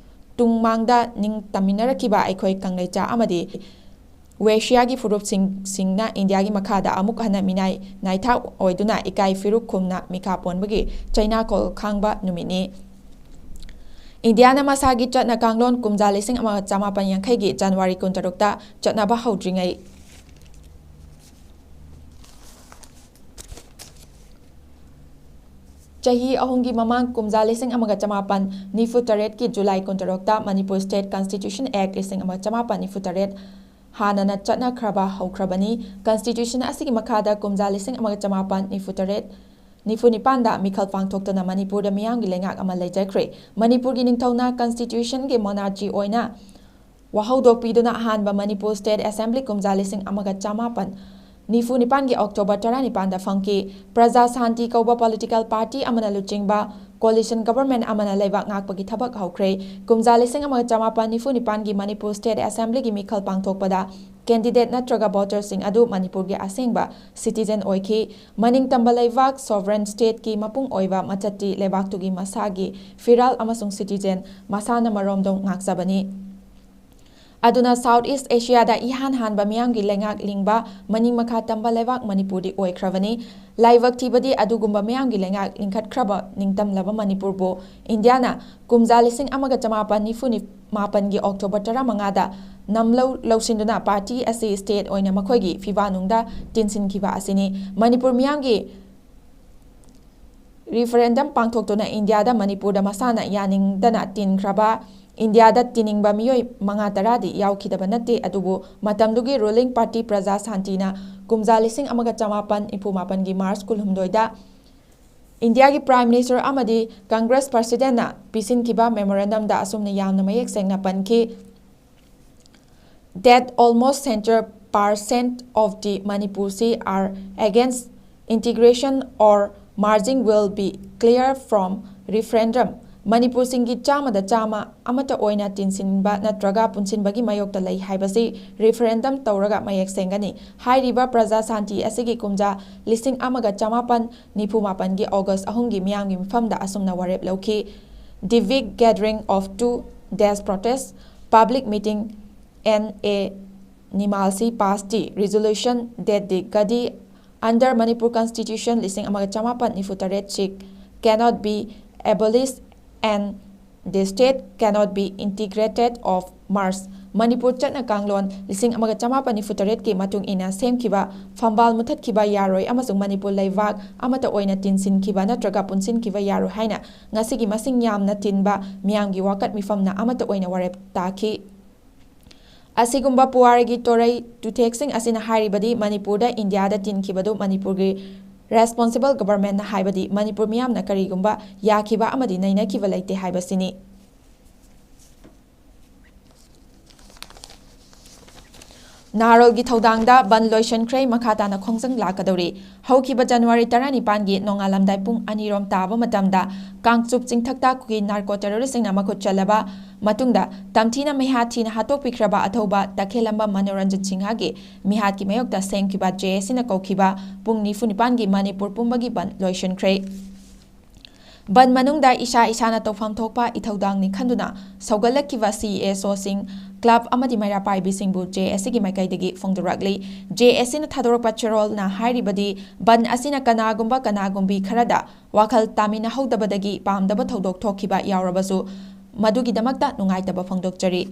ꯇꯨꯡꯃꯥꯡꯗ ꯅꯤꯡꯇꯝꯃꯤꯟꯅꯔꯛꯈꯤꯕ ꯑꯩꯈꯣꯏ ꯀꯪꯂꯩꯆꯥ ꯑꯃꯗꯤ ꯋꯦꯁꯤꯌꯥꯒꯤ ꯐꯨꯔꯨꯞꯁꯤꯡꯁꯤꯡꯅ ꯏꯟꯗꯤꯌꯥꯒꯤ ꯃꯈꯥꯗ ꯑꯃꯨꯛ ꯍꯟꯅ ꯃꯤꯅꯥꯏ ꯅꯥꯏꯊꯥꯛ ꯑꯣꯏꯗꯨꯅ ꯏꯀꯥꯏ ꯐꯤꯔꯨꯛ ꯈꯨꯝꯅ ꯃꯤꯈꯥ ꯄꯣꯟꯕꯒꯤ ꯆꯩꯅꯥꯈꯣꯜ ꯈꯥꯡꯕ ꯅꯨꯃꯤꯠꯅꯤ꯫ ꯏꯟꯗꯤꯌꯥꯅ ꯃꯁꯥꯒꯤ ꯆꯠꯅ ꯀꯥꯡꯂꯣꯟ ꯀꯨꯝꯖꯥ ꯂꯤꯁꯤꯡ ꯑꯃ ꯆꯃꯥꯄꯟ ꯌꯥꯡꯈꯩꯒꯤ ꯖꯅꯋꯥꯔꯤ ꯀꯨꯟꯇꯔꯨꯛꯇ ꯆꯠꯅꯕ ꯍꯧꯗ꯭ꯔꯤꯉꯩ ꯆꯍꯤ ꯑꯍꯨꯝꯒꯤ ꯃꯃꯥꯡ, ꯀꯨꯝꯖꯥ ꯂꯤꯁꯤꯡ ꯑꯃꯒ ꯆꯃꯥꯄꯟ ꯅꯤꯐꯨ ꯇꯔꯦꯠꯀꯤ ꯖꯨꯂꯥꯏ ꯀꯨꯟꯇꯔꯨꯛꯇ ꯃꯅꯤꯄꯨꯔ State Constitution Act ꯂꯤꯁꯤꯡ ꯑꯃ ꯆꯃꯥꯄꯟ ꯅꯤꯐꯨ ꯇꯔꯦꯠ ꯍꯥꯟꯅꯅ ꯆꯠꯅꯈ꯭ꯔꯕ ꯍꯧꯈ꯭ꯔꯕꯅꯤ꯫ Constitution ꯑꯁꯤꯒꯤ ꯃꯈꯥꯗ ꯀꯨꯝꯖꯥ ꯂꯤꯁꯤꯡ ꯑꯃꯒ ꯆꯃꯥꯄꯟ ꯅꯤꯐꯨ ꯇꯔꯦꯠ ꯅꯤꯐꯨ ꯅꯤꯄꯥꯟꯗ ꯃꯤꯈꯜ ꯄꯥꯡꯊꯣꯛꯇꯨꯅ ꯃꯅꯤꯄꯨꯔꯗ ꯃꯤꯌꯥꯝꯒꯤ ꯂꯩꯉꯥꯛ ꯑꯃ ꯂꯩꯖꯈ꯭ꯔꯦ꯫ ꯃꯅꯤꯄꯨꯔꯒꯤ ꯅꯤꯡꯊꯧꯅ Constitutionꯒꯤ monarchy ꯑꯣꯏꯅ ꯋꯥꯍꯧꯗꯣꯛ ꯄꯤꯗꯨꯅ ꯑꯍꯥꯟꯕ ꯃꯅꯤꯄꯨꯔ State Assembly ꯀꯨꯝꯖꯥ ꯂꯤꯁꯤꯡ ꯑꯃꯒ ꯆꯃꯥꯄꯟ ꯅꯤꯐꯨ ꯅꯤꯄꯥꯟꯒꯤ October ꯇꯔꯥꯅꯤꯄꯥꯟꯗ ꯐꯝꯈꯤ꯫ ꯄ꯭ꯔꯖꯥ ꯁꯥꯟꯇꯤ ꯀꯧꯕ political party ꯑꯃꯅ ꯂꯨꯆꯤꯡꯕ coalition government ꯑꯃꯅ ꯂꯩꯕꯥꯛ ꯉꯥꯛꯄꯒꯤ ꯊꯕꯛ ꯍꯧꯈ꯭ꯔꯦ꯫ ꯀꯨꯝꯖꯥ ꯂꯤꯁꯤꯡ ꯑꯃꯒ ꯆꯃꯥꯄꯟ ꯅꯤꯐꯨ ꯅꯤꯄꯥꯟꯒꯤ ꯃꯅꯤꯄꯨꯔ State Assemblyꯒꯤ ꯃꯤꯈꯜ ꯄꯥꯡꯊꯣꯛꯄꯗ candidate ꯅꯠꯇ꯭ꯔꯒ voterꯁꯤꯡ ꯑꯗꯨ ꯃꯅꯤꯄꯨꯔꯒꯤ ꯑꯁꯦꯡꯕ citizen ꯑꯣꯏꯈꯤ꯫ ꯃꯅꯤꯡ ꯇꯝꯕ ꯂꯩꯕꯥꯛ, sovereign stateꯀꯤ ꯃꯄꯨꯡ ꯑꯣꯏꯕ ꯃꯆꯠꯇꯤ ꯂꯩꯕꯥꯛꯇꯨꯒꯤ ꯃꯁꯥꯒꯤ ꯐꯤꯔꯥꯜ ꯑꯃꯁꯨꯡ citizen ꯃꯁꯥꯅ ꯃꯔꯣꯝꯗꯣꯝ ꯉꯥꯛꯆꯕꯅꯤ꯫ ꯑꯗꯨꯅ South East Asiaꯗ ꯏꯍꯥꯟ ꯍꯥꯟꯕ ꯃꯤꯌꯥꯝꯒꯤ ꯂꯩꯉꯥꯛ ꯂꯤꯡꯕ ꯃꯅꯤꯡ ꯃꯈꯥ ꯇꯝꯕ ꯂꯩꯕꯥꯛ ꯃꯅꯤꯄꯨꯔꯗꯤ ꯑꯣꯏꯈ꯭ꯔꯕꯅꯤ꯫ ꯂꯥꯏꯕꯛ ꯊꯤꯕꯗꯤ ꯑꯗꯨꯒꯨꯝꯕ ꯃꯤꯌꯥꯝꯒꯤ ꯂꯩꯉꯥꯛ ꯂꯤꯡꯈꯠꯈ꯭ꯔꯕ ꯅꯤꯡꯇꯝꯂꯕ ꯃꯅꯤꯄꯨꯔꯕꯨ ꯏꯟꯗꯤꯌꯥꯅ ꯀꯨꯝꯖꯥ ꯂꯤꯁꯤꯡ ꯑꯃꯒ ꯆꯃꯥꯄꯟ ꯅꯤꯐꯨ ꯃꯥꯄꯟꯒꯤ October ꯇꯔꯥꯃꯉꯥꯗ ꯅꯝꯂꯧ ꯂꯧꯁꯤꯟꯗꯨꯅ party ꯑꯁꯤ state ꯑꯣꯏꯅ ꯃꯈꯣꯏꯒꯤ ꯐꯤꯕꯥꯅꯨꯡꯗ ꯇꯤꯟꯁꯤꯟꯈꯤꯕ ꯑꯁꯤꯅꯤ꯫ ꯃꯅꯤꯄꯨꯔ ꯃꯤꯌꯥꯝꯒꯤ referendum ꯄꯥꯡꯊꯣꯛꯇꯨꯅ ꯏꯟꯗꯤꯌꯥꯗ ꯃꯅꯤꯄꯨꯔꯗ ꯃꯁꯥꯅ ꯌꯥꯅꯤꯡꯗꯅ ꯇꯤꯟꯈ꯭ꯔꯕ, ꯏꯟꯗꯤꯌꯥꯗ ꯇꯤꯟꯅꯤꯡꯕ ꯃꯤꯑꯣꯏ ꯃꯉꯥ ꯇꯔꯥꯗꯤ ꯌꯥꯎꯈꯤꯗꯕ ꯅꯠꯇꯦ꯫ ꯑꯗꯨꯕꯨ ꯃꯇꯝꯗꯨꯒꯤ ruling party ꯄ꯭ꯔꯖꯥ ꯁꯥꯟꯇꯤꯅ ꯀꯨꯝꯖꯥ ꯂꯤꯁꯤꯡ ꯑꯃꯒ ꯆꯃꯥꯄꯟ ꯅꯤꯐꯨ ꯃꯥꯄꯟꯒꯤ March ꯀꯨꯟꯍꯨꯝꯗꯣꯏꯗ ꯏꯟꯗꯤꯌꯥꯒꯤ Prime Minister ꯑꯃꯗꯤ Congress Presidentꯅ ꯄꯤꯁꯤꯟꯈꯤꯕ memorandumꯗ ꯑꯁꯨꯝꯅ ꯌꯥꯝꯅ ꯃꯌꯦꯛ ꯁꯦꯡꯅ ꯄꯟꯈꯤ, that almost centre percent of the Manipursi are against integration or merging will be clear from referendum꯫ ꯃꯅꯤꯄꯨꯔꯁꯤꯡꯒꯤ ꯆꯥꯝꯃꯗ ꯆꯥꯝꯃ ꯑꯃꯠꯇ ꯑꯣꯏꯅ ꯇꯤꯟꯁꯤꯟꯕ ꯅꯠꯇ꯭ꯔꯒ ꯄꯨꯟꯁꯤꯟꯕꯒꯤ ꯃꯥꯌꯣꯛꯇ ꯂꯩ ꯍꯥꯏꯕꯁꯤ referendum ꯇꯧꯔꯒ ꯃꯌꯦꯛ ꯁꯦꯡꯒꯅꯤ꯫ ꯍꯥꯏꯔꯤꯕ ꯄ꯭ꯔꯖꯥ ꯁꯥꯟꯇꯤ ꯑꯁꯤꯒꯤ ꯀꯨꯝꯖꯥ ꯂꯤꯁꯤꯡ ꯑꯃꯒ ꯆꯃꯥꯄꯟ ꯅꯤꯐꯨ ꯃꯥꯄꯟꯒꯤ August ꯑꯍꯨꯝꯒꯤ ꯃꯤꯌꯥꯝꯒꯤ ꯃꯤꯐꯝꯗ ꯑꯁꯨꯝꯅ ꯋꯥꯔꯦꯞ ꯂꯧꯈꯤ, the big gathering of two days protest public meeting N A Nimalsi passed the resolution that the Gadi under Manipur Constitution ꯂꯤꯁꯤꯡ ꯑꯃꯒ ꯆꯃꯥꯄꯟ ꯅꯤꯐꯨ ꯇꯔꯦꯠ six cannot be abolished and the state cannot be integrated of merge꯫ Manipur ꯆꯠꯅ ꯀꯥꯡꯂꯣꯟ ꯂꯤꯁꯤꯡ ꯑꯃꯒ ꯆꯃꯥꯄꯟ ꯅꯤꯐꯨ ꯇꯔꯦꯠꯀꯤ ꯃꯇꯨꯡ ꯏꯟꯅ ꯁꯦꯝꯈꯤꯕ ꯐꯝꯕꯥꯜ ꯃꯨꯊꯠꯈꯤꯕ ꯌꯥꯔꯣꯏ ꯑꯃꯁꯨꯡ ꯃꯅꯤꯄꯨꯔ ꯂꯩꯕꯥꯛ ꯑꯃꯠꯇ ꯑꯣꯏꯅ ꯇꯤꯟꯁꯤꯟꯈꯤꯕ ꯅꯠꯇ꯭ꯔꯒ ꯄꯨꯟꯁꯤꯟꯈꯤꯕ ꯌꯥꯔꯣꯏ ꯍꯥꯏꯅ ꯉꯁꯤꯒꯤ ꯃꯁꯤꯡ ꯌꯥꯝꯅ ꯇꯤꯟꯕ ꯃꯤꯌꯥꯝꯒꯤ ꯋꯥꯀꯠ ꯃꯤꯐꯝꯅ ꯑꯃꯠꯇ ꯑꯣꯏꯅ ꯋꯥꯔꯦꯞ ꯇꯥꯈꯤ꯫ ꯑꯁꯤꯒꯨꯝꯕ ꯄꯨꯋꯥꯔꯤꯒꯤ ꯇꯣꯔꯩ ꯇꯨꯊꯦꯛꯁꯤꯡ ꯑꯁꯤꯅ ꯍꯥꯏꯔꯤꯕꯗꯤ ꯃꯅꯤꯄꯨꯔꯗ ꯏꯟꯗꯤꯌꯥꯗ ꯇꯤꯟꯈꯤꯕꯗꯨ ꯃꯅꯤꯄꯨꯔꯒꯤ responsible governmentꯅ, ꯍꯥꯏꯕꯗꯤ ꯃꯅꯤꯄꯨꯔ ꯃꯤꯌꯥꯝꯅ ꯀꯔꯤꯒꯨꯝꯕ ꯌꯥꯈꯤꯕ ꯑꯃꯗꯤ ꯅꯩꯅꯈꯤꯕ ꯂꯩꯇꯦ ꯍꯥꯏꯕꯁꯤꯅꯤ꯫ ꯅꯍꯥꯔꯣꯜꯒꯤ ꯊꯧꯗꯥꯡꯗ ꯕꯟ ꯂꯣꯏꯁꯤꯟꯈ꯭ꯔꯦ, ꯃꯈꯥ ꯇꯥꯅ ꯈꯣꯡꯖꯪ ꯂꯥꯛꯀꯗꯧꯔꯤ꯫ ꯍꯧꯈꯤꯕ ꯖꯅꯋꯥꯔꯤ ꯇꯔꯥꯅꯤꯄꯥꯟꯒꯤ ꯅꯣꯡꯉꯥꯜꯂꯝꯗꯥꯏ ꯄꯨꯡ ꯑꯅꯤꯔꯣꯝ ꯇꯥꯕ ꯃꯇꯝꯗ ꯀꯥꯡꯆꯨꯞ ꯆꯤꯡꯊꯛꯇ ꯀꯨꯀꯤ narco terroristꯁꯤꯡꯅ ꯃꯈꯨꯠ ꯆꯜꯂꯕ ꯃꯇꯨꯡꯗ ꯇꯝꯊꯤꯅ ꯃꯤꯍꯥꯠ ꯊꯤꯅ ꯍꯥꯠꯇꯣꯛꯄꯤꯈ꯭ꯔꯕ ꯑꯊꯧꯕ ꯇꯈꯦꯜꯂꯝꯕ ꯃꯅꯣꯔꯟꯖꯟ ꯁꯤꯡꯍꯒꯤ ꯃꯤꯍꯥꯠꯀꯤ ꯃꯥꯌꯣꯛꯇ ꯁꯦꯝꯈꯤꯕ ꯖꯦꯑꯦꯁꯁꯤꯅ ꯀꯧꯈꯤꯕ ꯄꯨꯡ ꯅꯤꯐꯨ ꯅꯤꯄꯥꯟꯒꯤ ꯃꯅꯤꯄꯨꯔ ꯄꯨꯝꯕꯒꯤ ꯕꯟ ꯂꯣꯏꯁꯤꯟꯈ꯭ꯔꯦ꯫ ꯕꯟ ꯃꯅꯨꯡꯗ ꯏꯁꯥ ꯏꯁꯥꯅ ꯇꯧꯐꯝ ꯊꯣꯛꯄ ꯏꯊꯧꯗꯥꯡꯅꯤ ꯈꯟꯗꯨꯅ ꯁꯧꯒꯠꯂꯛꯈꯤꯕ ꯁꯤꯏꯑꯦꯁꯑꯣꯁꯤꯡ, club ꯑꯃꯗꯤ ꯃꯩꯔꯥ ꯄꯥꯏꯕꯤꯁꯤꯡꯕꯨ ꯖꯦꯑꯦꯁꯁꯤꯒꯤ ꯃꯥꯏꯀꯩꯗꯒꯤ ꯐꯣꯡꯗꯣꯔꯛꯂꯤ꯫ ꯖꯦꯑꯦꯁꯁꯤꯅ ꯊꯥꯗꯣꯔꯛꯄ ꯆꯦꯔꯣꯜꯅ ꯍꯥꯏꯔꯤꯕꯗꯤ ꯕꯟ ꯑꯁꯤꯅ ꯀꯅꯥꯒꯨꯝꯕ ꯀꯅꯥꯒꯨꯝꯕꯤ ꯈꯔꯗ ꯋꯥꯈꯜ ꯇꯥꯃꯤꯟꯅꯍꯧꯗꯕꯗꯒꯤ ꯄꯥꯝꯗꯕ ꯊꯧꯗꯣꯛ ꯊꯣꯛꯈꯤꯕ ꯌꯥꯎꯔꯕꯁꯨ ꯃꯗꯨꯒꯤꯗꯃꯛꯇ ꯅꯨꯡꯉꯥꯏꯇꯕ ꯐꯣꯡꯗꯣꯛꯆꯔꯤ꯫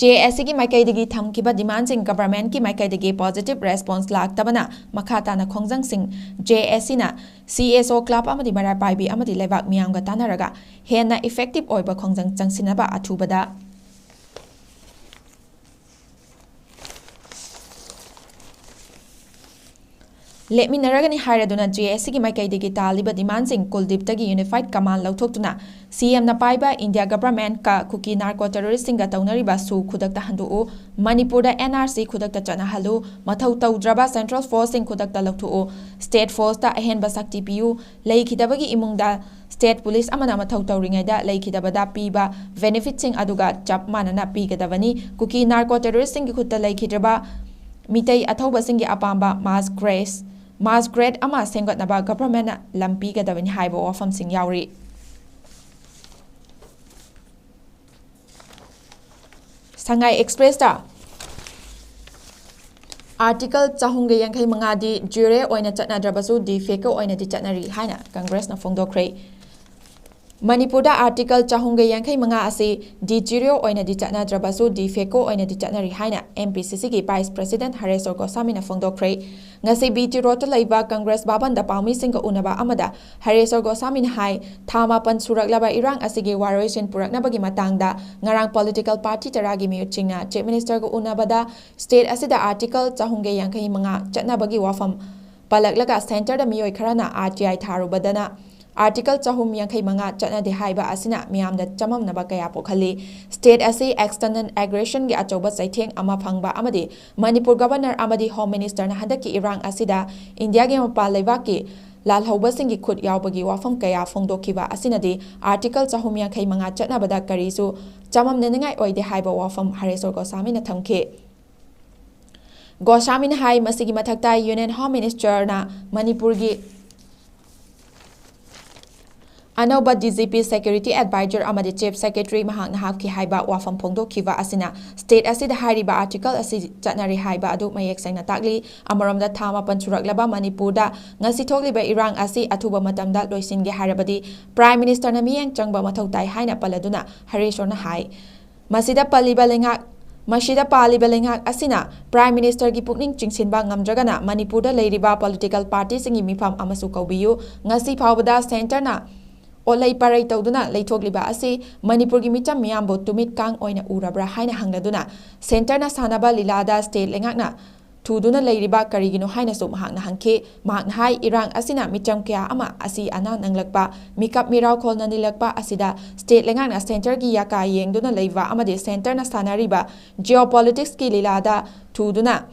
ꯖꯦꯑꯦꯁꯁꯤꯒꯤ ꯃꯥꯏꯀꯩꯗꯒꯤ ꯊꯝꯈꯤꯕ demandꯁꯤꯡ governmentꯀꯤ ꯃꯥꯏꯀꯩꯗꯒꯤ positive response ꯂꯥꯛꯇꯕꯅ ꯃꯈꯥ ꯇꯥꯅ ꯈꯣꯡꯖꯪꯁꯤꯡ ꯖꯦꯑꯦꯁꯁꯤꯅ ꯁꯤꯏꯑꯦꯁꯑꯣ, club ꯑꯃꯗꯤ ꯃꯩꯔꯥ ꯄꯥꯏꯕꯤ ꯑꯃꯗꯤ ꯂꯩꯕꯥꯛ ꯃꯤꯌꯥꯝꯒ ꯇꯥꯟꯅꯔꯒ ꯍꯦꯟꯅ effective ꯑꯣꯏꯕ ꯈꯣꯡꯖꯪ ꯆꯪꯁꯤꯟꯅꯕ ꯑꯊꯨꯕꯗ꯫ ꯂꯦꯞꯃꯤꯟꯅꯔꯒꯅꯤ ꯍꯥꯏꯔꯗꯨꯅ ꯖꯦꯑꯦꯁꯁꯤꯒꯤ ꯃꯥꯏꯀꯩꯗꯒꯤ ꯇꯥꯜꯂꯤꯕ demandꯁꯤꯡ ꯀꯨꯜꯗꯤꯞꯇꯒꯤ unified command ꯂꯧꯊꯣꯛꯇꯨꯅ ꯁꯤꯑꯦꯝꯅ ꯄꯥꯏꯕ ꯏꯟꯗꯤꯌꯥ governmentꯀ ꯀꯨꯀꯤ narco terroristꯁꯤꯡꯒ ꯇꯧꯅꯔꯤꯕ ꯁꯨ ꯈꯨꯗꯛꯇ ꯍꯟꯗꯣꯛꯎ, ꯃꯅꯤꯄꯨꯔꯗ ꯑꯦꯟ ꯑꯥꯔ ꯁꯤ ꯈꯨꯗꯛꯇ ꯆꯠꯅꯍꯜꯂꯨ, ꯃꯊꯧ ꯇꯧꯗ꯭ꯔꯕ central forceꯁꯤꯡ ꯈꯨꯗꯛꯇ ꯂꯧꯊꯣꯛꯎ, state forceꯇ ꯑꯍꯦꯟꯕ ꯁꯛꯇꯤ ꯄꯤꯌꯨ, ꯂꯩꯈꯤꯗꯕꯒꯤ ꯏꯃꯨꯡꯗ state police ꯑꯃꯅ ꯃꯊꯧ ꯇꯧꯔꯤꯉꯩꯗ ꯂꯩꯈꯤꯗꯕꯗ ꯄꯤꯕ benefitꯁꯤꯡ ꯑꯗꯨꯒ ꯆꯞ ꯃꯥꯟꯅꯅ ꯄꯤꯒꯗꯕꯅꯤ꯫ ꯀꯨꯀꯤ narco terroristꯁꯤꯡꯒꯤ ꯈꯨꯠꯇ ꯂꯩꯈꯤꯗ꯭ꯔꯕ ꯃꯤꯇꯩ ꯑꯊꯧꯕꯁꯤꯡꯒꯤ ꯑꯄꯥꯝꯕ mass grave, mass grave ꯑꯃ ꯁꯦꯝꯒꯠꯅꯕ governmentꯅ ꯂꯝ ꯄꯤꯒꯗꯕꯅꯤ ꯍꯥꯏꯕ ꯋꯥꯐꯝꯁꯤꯡ ꯌꯥꯎꯔꯤ꯫ ꯁꯉꯥꯏ ꯑꯦꯛꯁꯄ꯭ꯔꯦꯁꯇ article ꯆꯍꯨꯝꯒ ꯌꯥꯡꯈꯩ ꯃꯉꯥꯗꯤ jure ꯑꯣꯏꯅ ꯆꯠꯅꯗ꯭ꯔꯕꯁꯨ de facto ꯑꯣꯏꯅꯗꯤ ꯆꯠꯅꯔꯤ ꯍꯥꯏꯅ ꯀꯪꯒ꯭ꯔꯦꯁꯅ ꯐꯣꯡꯗꯣꯛꯈ꯭ꯔꯦ꯫ ꯃꯅꯤꯄꯨꯔꯗ ꯑꯥꯔꯇꯤꯀꯜ ꯆꯍꯨꯝꯒ ꯌꯥꯡꯈꯩ ꯃꯉꯥ ꯑꯁꯤ ꯗꯤ ꯖꯤꯔꯣ ꯑꯣꯏꯅꯗꯤ ꯆꯠꯅꯗ꯭ꯔꯕꯁꯨ ꯗꯤ ꯐꯦꯀꯣ ꯑꯣꯏꯅꯗꯤ ꯆꯠꯅꯔꯤ ꯍꯥꯏꯅ ꯑꯦꯝ ꯄꯤ ꯁꯤ ꯁꯤꯒꯤ ꯚꯥꯏꯁ ꯄ꯭ꯔꯦꯁꯤꯗꯦꯟꯠ ꯍꯔꯦꯁꯣꯔ ꯒꯣꯁꯥꯃꯤꯅ ꯐꯣꯡꯗꯣꯛꯈ꯭ꯔꯦ꯫ ꯉꯁꯤ ꯕꯤ ꯇꯤ ꯔꯣꯗꯇ ꯂꯩꯕ ꯀꯪꯒ꯭ꯔꯦꯁ ꯚꯕꯟꯗ ꯄꯥꯎꯃꯤꯁꯤꯡꯒ ꯎꯅꯕ ꯑꯃꯗ ꯍꯔꯦꯁꯣꯔ ꯒꯣꯁꯥꯃꯤꯅ ꯍꯥꯏ, ꯊꯥ ꯃꯥꯄꯟ ꯁꯨꯔꯛꯂꯕ ꯏꯔꯥꯡ ꯑꯁꯤꯒꯤ ꯋꯥꯔꯣꯏꯁꯤꯟ ꯄꯨꯔꯛꯅꯕꯒꯤ ꯃꯇꯥꯡꯗ ꯉꯔꯥꯡ ꯄꯣꯂꯤꯇꯤꯀꯦꯜ ꯄꯥꯔꯇꯤ ꯇꯔꯥꯒꯤ ꯃꯤꯍꯨꯠꯁꯤꯡꯅ ꯆꯤꯐ ꯃꯤꯅꯤꯁꯇꯔꯒ ꯎꯅꯕꯗ ꯁ꯭ꯇꯦꯠ ꯑꯁꯤꯗ ꯑꯥꯔꯇꯤꯀꯜ ꯆꯍꯨꯝꯒ ꯌꯥꯡꯈꯩ ꯃꯉꯥ ꯆꯠꯅꯕꯒꯤ ꯋꯥꯐꯝ ꯄꯜꯂꯛꯂꯒ ꯁꯦꯟꯇꯔꯗ ꯃꯤꯑꯣꯏ ꯈꯔꯅ ꯑꯥꯔ ꯇꯤ ꯑꯥꯏ ꯊꯥꯔꯨꯕꯗꯅ ꯑꯥꯔꯇꯤꯀꯜ ꯆꯍꯨꯝ ꯌꯥꯡꯈꯩ ꯃꯉꯥ ꯆꯠꯅꯗꯦ ꯍꯥꯏꯕ ꯑꯁꯤꯅ ꯃꯤꯌꯥꯝꯗ ꯆꯃꯝꯅꯕ ꯀꯌꯥ ꯄꯣꯛꯍꯜꯂꯤ꯫ ꯁ꯭ꯇꯦꯠ ꯑꯁꯤ ꯑꯦꯛꯁꯇꯔꯅꯦꯜ ꯑꯦꯒ꯭ꯔꯦꯁꯟꯒꯤ ꯑꯆꯧꯕ ꯆꯩꯊꯦꯡ ꯑꯃ ꯐꯪꯕ ꯑꯃꯗꯤ ꯃꯅꯤꯄꯨꯔ ꯒꯕꯔꯅꯔ ꯑꯃꯗꯤ ꯍꯣꯝ ꯃꯤꯅꯤꯁꯇꯔꯅ ꯍꯟꯗꯛꯀꯤ ꯏꯔꯥꯡ ꯑꯁꯤꯗ ꯏꯟꯗꯤꯌꯥꯒꯤ ꯃꯄꯥꯟ ꯂꯩꯕꯥꯛꯀꯤ ꯂꯥꯜꯍꯧꯕꯁꯤꯡꯒꯤ ꯈꯨꯠ ꯌꯥꯎꯕꯒꯤ ꯋꯥꯐꯝ ꯀꯌꯥ ꯐꯣꯡꯗꯣꯛꯈꯤꯕ ꯑꯁꯤꯅꯗꯤ ꯑꯥꯔꯇꯤꯀꯜ ꯆꯍꯨꯝ ꯌꯥꯡꯈꯩ ꯃꯉꯥ ꯆꯠꯅꯕꯗ ꯀꯔꯤꯁꯨ ꯆꯃꯝꯅꯅꯤꯡꯉꯥꯏ ꯑꯣꯏꯗꯦ ꯍꯥꯏꯕ ꯋꯥꯐꯝ ꯍꯔꯦꯁꯣꯔ ꯒꯣꯁꯥꯃꯤꯅ ꯊꯝꯈꯤ꯫ ꯒꯣꯁꯥꯃꯤꯅ ꯍꯥꯏ, ꯃꯁꯤꯒꯤ ꯃꯊꯛꯇ ꯌꯨꯅꯤꯌꯟ ꯍꯣꯝ ꯃꯤꯅꯤꯁꯇꯔꯅ ꯃꯅꯤꯄꯨꯔꯒꯤ ꯑꯅꯧꯕ D G P security adviser ꯑꯃꯗꯤ ꯆꯤꯐ ꯁꯦꯀ꯭ꯔꯦꯇꯔꯤ ꯃꯍꯥꯛꯅ ꯍꯥꯞꯈꯤ ꯍꯥꯏꯕ ꯋꯥꯐꯝ ꯐꯣꯡꯗꯣꯛꯈꯤꯕ ꯑꯁꯤꯅ ꯁ꯭ꯇꯦꯠ ꯑꯁꯤꯗ ꯍꯥꯏꯔꯤꯕ ꯑꯥꯔꯇꯤꯀꯜ ꯑꯁꯤ ꯆꯠꯅꯔꯤ ꯍꯥꯏꯕ ꯑꯗꯨ ꯃꯌꯦꯛ ꯁꯦꯡꯅ ꯇꯥꯛꯂꯤ꯫ ꯑꯃꯔꯣꯝꯗ, ꯊꯥ ꯃꯥꯄꯟ ꯁꯨꯔꯛꯂꯕ ꯃꯅꯤꯄꯨꯔꯗ ꯉꯁꯤ ꯊꯣꯛꯂꯤꯕ ꯏꯔꯥꯡ ꯑꯁꯤ ꯑꯊꯨꯕ ꯃꯇꯝꯗ ꯂꯣꯏꯁꯤꯟꯒꯦ ꯍꯥꯏꯔꯕꯗꯤ ꯄ꯭ꯔꯥꯏꯝ ꯃꯤꯅꯤꯁꯇꯔꯅ ꯃꯤꯠꯌꯦꯡ ꯆꯪꯕ ꯃꯊꯧ ꯇꯥꯏ ꯍꯥꯏꯅ ꯄꯜꯂꯗꯨꯅ ꯍꯔꯦꯁꯣꯔꯅ ꯍꯥꯏ, ꯃꯁꯤꯗ ꯄꯜꯂꯤꯕ ꯂꯩꯉꯥꯛ, ꯃꯁꯤꯗ ꯄꯥꯜꯂꯤꯕ ꯂꯩꯉꯥꯛ ꯑꯁꯤꯅ ꯄ꯭ꯔꯥꯏꯝ ꯃꯤꯅꯤꯁꯇꯔꯒꯤ ꯄꯨꯛꯅꯤꯡ ꯆꯤꯡꯁꯤꯟꯕ ꯉꯝꯗ꯭ꯔꯒꯅ ꯃꯅꯤꯄꯨꯔꯗ ꯂꯩꯔꯤꯕ ꯄꯣꯂꯤꯇꯤꯀꯦꯜ ꯄꯥꯔꯇꯤꯁꯤꯡꯒꯤ ꯃꯤꯐꯝ ꯑꯃꯁꯨ ꯀꯧꯕꯤꯌꯨ꯫ ꯉꯁꯤ ꯐꯥꯎꯕꯗ ꯁꯦꯟꯇꯔꯅ ꯑꯣꯠꯂꯩ ꯄꯥꯔꯩ ꯇꯧꯗꯨꯅ ꯂꯩꯊꯣꯛꯂꯤꯕ ꯑꯁꯤ ꯃꯅꯤꯄꯨꯔꯒꯤ ꯃꯤꯆꯝ ꯃꯤꯌꯥꯝꯕꯨ ꯇꯨꯃꯤꯠ ꯀꯥꯡ ꯑꯣꯏꯅ ꯎꯔꯕ꯭ꯔꯥ ꯍꯥꯏꯅ ꯍꯪꯂꯗꯨꯅ ꯁꯦꯟꯇꯔꯅ ꯁꯥꯟꯅꯕ ꯂꯤꯂꯥꯗ ꯁ꯭ꯇꯦꯠ ꯂꯩꯉꯥꯛꯅ ꯊꯨꯗꯨꯅ ꯂꯩꯔꯤꯕ ꯀꯔꯤꯒꯤꯅꯣ ꯍꯥꯏꯅꯁꯨ ꯃꯍꯥꯛꯅ ꯍꯪꯈꯤ꯫ ꯃꯍꯥꯛꯅ ꯍꯥꯏ, ꯏꯔꯥꯡ ꯑꯁꯤꯅ ꯃꯤꯆꯝ ꯀꯌꯥ ꯑꯃ ꯑꯁꯤ ꯑꯅꯥ ꯅꯪꯂꯛꯄ, ꯃꯤꯀꯞ ꯃꯤꯔꯥꯎ ꯈꯣꯜꯅ ꯅꯤꯜꯂꯛꯄ ꯑꯁꯤꯗ ꯁ꯭ꯇꯦꯠ ꯂꯩꯉꯥꯛꯅ ꯁꯦꯟꯇꯔꯒꯤ ꯌꯥꯀꯥ ꯌꯦꯡꯗꯨꯅ ꯂꯩꯕ ꯑꯃꯗꯤ ꯁꯦꯟꯇꯔꯅ ꯁꯥꯟꯅꯔꯤꯕ ꯖꯤꯑꯣ ꯄꯣꯂꯤꯇꯤꯛꯁꯀꯤ ꯂꯤꯂꯥꯗ ꯊꯨꯗꯨꯅ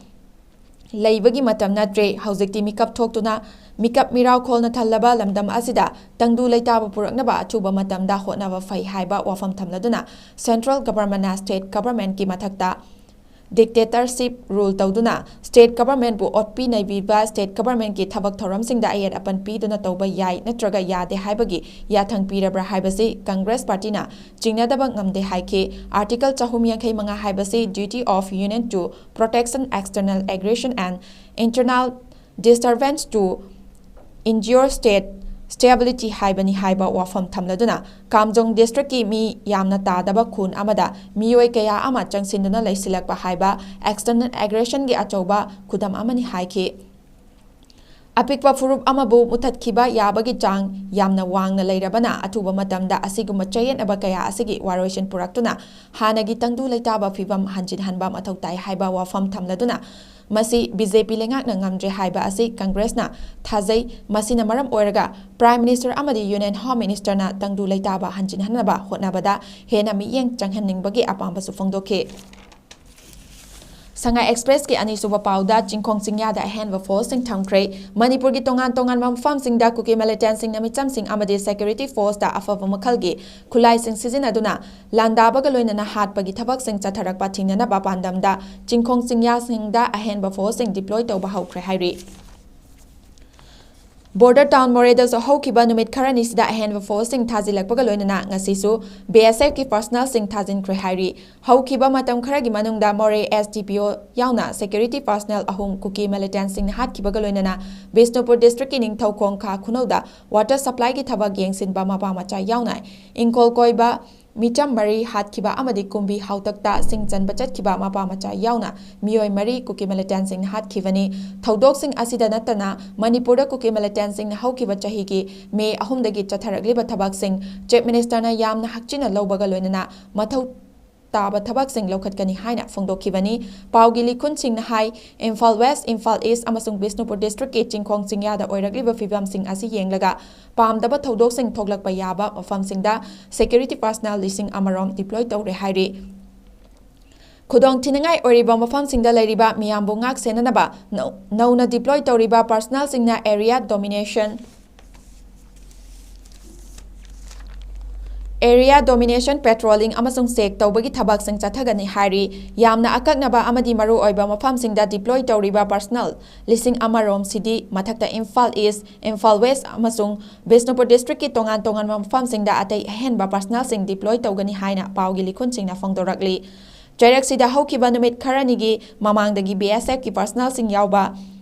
ꯂꯩꯕꯒꯤ ꯃꯇꯝ ꯅꯠꯇ꯭ꯔꯦ꯫ ꯍꯧꯖꯤꯛꯇꯤ ꯃꯤꯀꯞ ꯊꯣꯛꯇꯨꯅ ꯃꯤꯀꯞ ꯃꯤꯔꯥꯎ ꯈꯣꯜꯅ ꯊꯜꯂꯕ ꯂꯝꯗꯝ ꯑꯁꯤꯗ ꯇꯪꯗꯨ ꯂꯩꯇꯥꯕ ꯄꯨꯔꯛꯅꯕ ꯑꯊꯨꯕ ꯃꯇꯝꯗ ꯍꯣꯠꯅꯕ ꯐꯩ ꯍꯥꯏꯕ ꯋꯥꯐꯝ ꯊꯝꯂꯗꯨꯅ ꯁꯦꯟꯇ꯭ꯔꯦꯜ ꯒꯚꯔꯟꯃꯦꯟꯠꯅ ꯁ꯭ꯇꯦꯠ ꯒꯚꯔꯟꯃꯦꯟꯠꯀꯤ ꯃꯊꯛꯇ ꯗꯤꯛꯇꯦꯇꯔꯁꯤꯞ ꯔꯨꯜ ꯇꯧꯗꯨꯅ ꯁ꯭ꯇꯦꯠ ꯒꯚꯔꯟꯃꯦꯟꯠꯄꯨ ꯑꯣꯠꯄꯤ ꯅꯩꯕꯤꯕ ꯁ꯭ꯇꯦꯠ ꯒꯚꯔꯟꯃꯦꯟꯠꯀꯤ ꯊꯕꯛ ꯊꯧꯔꯝꯁꯤꯡꯗ ꯑꯌꯦꯠ ꯑꯄꯟ ꯄꯤꯗꯨꯅ ꯇꯧꯕ ꯌꯥꯏ ꯅꯠꯇ꯭ꯔꯒ ꯌꯥꯗꯦ ꯍꯥꯏꯕꯒꯤ ꯌꯥꯊꯪ ꯄꯤꯔꯕ꯭ꯔꯥ ꯍꯥꯏꯕꯁꯤ ꯀꯪꯒ꯭ꯔꯦꯁ ꯄꯥꯔꯇꯤꯅ ꯆꯤꯡꯅꯗꯕ ꯉꯝꯗꯦ ꯍꯥꯏꯈꯤ꯫ ꯑꯥꯔꯇꯤꯀꯜ ꯆꯍꯨꯝ ꯌꯥꯡꯈꯩ ꯃꯉꯥ ꯍꯥꯏꯕꯁꯤ duty of union to protection external aggression and internal disturbance to injure state stability ꯍꯥꯏꯕꯅꯤ ꯍꯥꯏꯕ ꯋꯥꯐꯝ ꯊꯝꯂꯗꯨꯅ, ꯀꯥꯝꯖꯣꯡ districtꯀꯤ ꯃꯤ ꯌꯥꯝꯅ ꯇꯥꯗꯕ ꯈꯨꯟ ꯑꯃꯗ ꯃꯤꯑꯣꯏ ꯀꯌꯥ ꯑꯃ ꯆꯪꯁꯤꯟꯗꯨꯅ ꯂꯩꯁꯤꯜꯂꯛꯄ ꯍꯥꯏꯕ extended aggressionꯒꯤ ꯑꯆꯧꯕ ꯈꯨꯗꯝ ꯑꯃꯅꯤ ꯍꯥꯏꯈꯤ꯫ ꯑꯄꯤꯛꯄ ꯐꯨꯔꯨꯞ ꯑꯃꯕꯨ ꯃꯨꯊꯠꯈꯤꯕ ꯌꯥꯕꯒꯤ ꯆꯥꯡ ꯌꯥꯝꯅ ꯋꯥꯡꯅ ꯂꯩꯔꯕꯅ, ꯑꯊꯨꯕ ꯃꯇꯝꯗ ꯑꯁꯤꯒꯨꯝꯕ ꯆꯌꯦꯠꯅꯕ ꯀꯌꯥ ꯑꯁꯤꯒꯤ ꯋꯥꯔꯣꯏꯁꯤꯟ ꯄꯨꯔꯛꯇꯨꯅ ꯍꯥꯟꯅꯒꯤ ꯇꯪꯗꯨ ꯂꯩꯇꯥꯕ ꯐꯤꯕꯝ ꯍꯟꯖꯤꯟꯍꯟꯕ ꯃꯊꯧ ꯇꯥꯏ ꯍꯥꯏꯕ ꯋꯥꯐꯝ ꯊꯝꯂꯗꯨꯅ, ꯃꯁꯤ BJP ꯂꯩꯉꯥꯛꯅ ꯉꯝꯗ꯭ꯔꯦ ꯍꯥꯏꯕ ꯑꯁꯤ Congressꯅ ꯊꯥꯖꯩ꯫ ꯃꯁꯤꯅ ꯃꯔꯝ ꯑꯣꯏꯔꯒ Prime Minister ꯑꯃꯗꯤ Union Home Ministerꯅ ꯇꯪꯗꯨ ꯂꯩꯇꯥꯕ ꯍꯟꯖꯤꯟꯍꯟꯅꯕ ꯍꯣꯠꯅꯕꯗ ꯍꯦꯟꯅ ꯃꯤꯠꯌꯦꯡ ꯆꯪꯍꯟꯅꯤꯡꯕꯒꯤ ꯑꯄꯥꯝꯕꯁꯨ ꯐꯣꯡꯗꯣꯛꯈꯤ꯫ ꯁꯉꯥꯏ Expressꯀꯤ ꯑꯅꯤꯁꯨꯕ ꯄꯥꯎꯗ, ꯆꯤꯡꯈꯣꯡ ꯆꯤꯡꯌꯥꯗ ꯑꯍꯦꯟꯕ forceꯁꯤꯡ ꯊꯝꯈ꯭ꯔꯦ꯫ ꯃꯅꯤꯄꯨꯔꯒꯤ ꯇꯣꯉꯥꯟ ꯇꯣꯉꯥꯟꯕ ꯃꯐꯝꯁꯤꯡꯗ ꯀꯨꯀꯤ militantꯁꯤꯡꯅ ꯃꯤꯆꯝꯁꯤꯡ ꯑꯃꯗꯤ security forceꯇ ꯑꯐꯕ ꯃꯈꯜꯒꯤ ꯈꯨꯠꯂꯥꯏꯁꯤꯡ ꯁꯤꯖꯤꯟꯅꯗꯨꯅ ꯂꯥꯟꯗꯥꯕꯒ ꯂꯣꯏꯅꯅ ꯍꯥꯠꯄꯒꯤ ꯊꯕꯛꯁꯤꯡ ꯆꯠꯊꯔꯛꯄ ꯊꯤꯡꯅꯅꯕ ꯄꯥꯟꯗꯝꯗ ꯆꯤꯡꯈꯣꯡ ꯆꯤꯡꯌꯥꯁꯤꯡꯗ ꯑꯍꯦꯟꯕ forceꯁꯤꯡ deploy ꯇꯧꯕ ꯍꯧꯈ꯭ꯔꯦ ꯍꯥꯏꯔꯤ꯫ Border town ꯃꯣꯔꯦꯗꯁꯨ ꯍꯧꯈꯤꯕ ꯅꯨꯃꯤꯠ ꯈꯔꯅꯤꯁꯤꯗ ꯑꯍꯦꯟꯕ forceꯁꯤꯡ ꯊꯥꯖꯤꯜꯂꯛꯄꯒ ꯂꯣꯏꯅꯅ ꯉꯁꯤꯁꯨ BSFꯀꯤ personnelꯁꯤꯡ ꯊꯥꯖꯤꯟꯈ꯭ꯔꯦ ꯍꯥꯏꯔꯤ꯫ ꯍꯧꯈꯤꯕ ꯃꯇꯝ ꯈꯔꯒꯤ ꯃꯅꯨꯡꯗ ꯃꯣꯔꯦ SDPO ꯌꯥꯎꯅ security personnel ꯑꯍꯨꯝ ꯀꯨꯀꯤ militantꯁꯤꯡꯅ ꯍꯥꯠꯈꯤꯕꯒ ꯂꯣꯏꯅꯅ ꯕꯤꯁꯅꯨꯄꯨꯔ districtꯀꯤ ꯅꯤꯡꯊꯧꯈꯣꯡ ꯈꯥ ꯈꯨꯅꯧꯗ water supplyꯒꯤ ꯊꯕꯛ ꯌꯦꯡꯁꯤꯟꯕ ꯃꯄꯥ ꯃꯆꯥ ꯌꯥꯎꯅ ꯏꯪꯈꯣꯜ ꯀꯣꯏꯕ ꯃꯤꯆꯝ ꯃꯔꯤ ꯍꯥꯠꯈꯤꯕ ꯑꯃꯗꯤ ꯀꯨꯝꯕꯤ ꯍꯥꯎꯇꯛꯇ ꯁꯤꯡ ꯆꯟꯕ ꯆꯠꯈꯤꯕ ꯃꯄꯥ ꯃꯆꯥ ꯌꯥꯎꯅ ꯃꯤꯑꯣꯏ ꯃꯔꯤ ꯀꯨꯀꯤ militantꯁꯤꯡꯅ ꯍꯥꯠꯈꯤꯕꯅꯤ꯫ ꯊꯧꯗꯣꯛꯁꯤꯡ ꯑꯁꯤꯗ ꯅꯠꯇꯅ ꯃꯅꯤꯄꯨꯔꯗ ꯀꯨꯀꯤ militantꯁꯤꯡꯅ ꯍꯧꯈꯤꯕ ꯆꯍꯤꯒꯤ ꯃꯦ ꯑꯍꯨꯝꯗꯒꯤ ꯆꯠꯊꯔꯛꯂꯤꯕ ꯊꯕꯛꯁꯤꯡ Chief Ministerꯅ ꯌꯥꯝꯅ ꯍꯛꯆꯤꯟꯅ ꯂꯧꯕꯒ ꯂꯣꯏꯅꯅ ꯃꯊꯧ ꯇꯥꯕ ꯊꯕꯛꯁꯤꯡ ꯂꯧꯈꯠꯀꯅꯤ ꯍꯥꯏꯅ ꯐꯣꯡꯗꯣꯛꯈꯤꯕꯅꯤ꯫ ꯄꯥꯎꯒꯤ ꯂꯤꯈꯨꯟꯁꯤꯡꯅ ꯍꯥꯏ, ꯏꯝꯐꯥꯜ West, ꯏꯝꯐꯥꯜ East ꯑꯃꯁꯨꯡ ꯕꯤꯁꯅꯨꯄꯨꯔ districtꯀꯤ ꯆꯤꯡꯈꯣꯡ ꯆꯤꯡꯌꯥꯗ ꯑꯣꯏꯔꯛꯂꯤꯕ ꯐꯤꯕꯝꯁꯤꯡ ꯑꯁꯤ ꯌꯦꯡꯂꯒ ꯄꯥꯝꯗꯕ ꯊꯧꯗꯣꯛꯁꯤꯡ ꯊꯣꯛꯂꯛꯄ ꯌꯥꯕ ꯃꯐꯝꯁꯤꯡꯗ security personnel ꯂꯤꯁꯤꯡ ꯑꯃꯔꯣꯝ deploy ꯇꯧꯔꯦ ꯍꯥꯏꯔꯤ꯫ ꯈꯨꯗꯣꯡꯊꯤꯅꯤꯡꯉꯥꯏ ꯑꯣꯏꯔꯤꯕ ꯃꯐꯝꯁꯤꯡꯗ ꯂꯩꯔꯤꯕ ꯃꯤꯌꯥꯝꯕꯨ ꯉꯥꯛ ꯁꯦꯟꯅꯅꯕ ꯅꯧ-, ꯅꯧꯅ deploy ꯇꯧꯔꯤꯕ personnelꯁꯤꯡꯅ area domination, area domination patrolling ꯑꯃꯁꯨꯡ check ꯇꯧꯕꯒꯤ ꯊꯕꯛꯁꯤꯡ ꯆꯠꯊꯒꯅꯤ ꯍꯥꯏꯔꯤ꯫ ꯌꯥꯝꯅ ꯑꯀꯛꯅꯕ ꯑꯃꯗꯤ ꯃꯔꯨꯑꯣꯏꯕ ꯃꯐꯝꯁꯤꯡꯗ deploy ꯇꯧꯔꯤꯕ personnel ꯂꯤꯁꯤꯡ ꯑꯃꯔꯣꯝꯁꯤꯗꯤ ꯃꯊꯛꯇ ꯏꯝꯐꯥꯜ East, ꯏꯝꯐꯥꯜ West ꯑꯃꯁꯨꯡ ꯕꯤꯁꯅꯨꯄꯨꯔ districtꯀꯤ ꯇꯣꯉꯥꯟ ꯇꯣꯉꯥꯟꯕ ꯃꯐꯝꯁꯤꯡꯗ ꯑꯇꯩ ꯑꯍꯦꯟꯕ personnelꯁꯤꯡ deploy ꯇꯧꯒꯅꯤ ꯍꯥꯏꯅ ꯄꯥꯎꯒꯤ ꯂꯤꯈꯨꯟꯁꯤꯡꯅ ꯐꯣꯡꯗꯣꯔꯛꯂꯤ꯫ ꯆꯩꯔꯛꯁꯤꯗ ꯍꯧꯈꯤꯕ ꯅꯨꯃꯤꯠ ꯈꯔꯅꯤꯒꯤ ꯃꯃꯥꯡꯗꯒꯤ BSFꯀꯤ personnelꯁꯤꯡ ꯌꯥꯎꯕ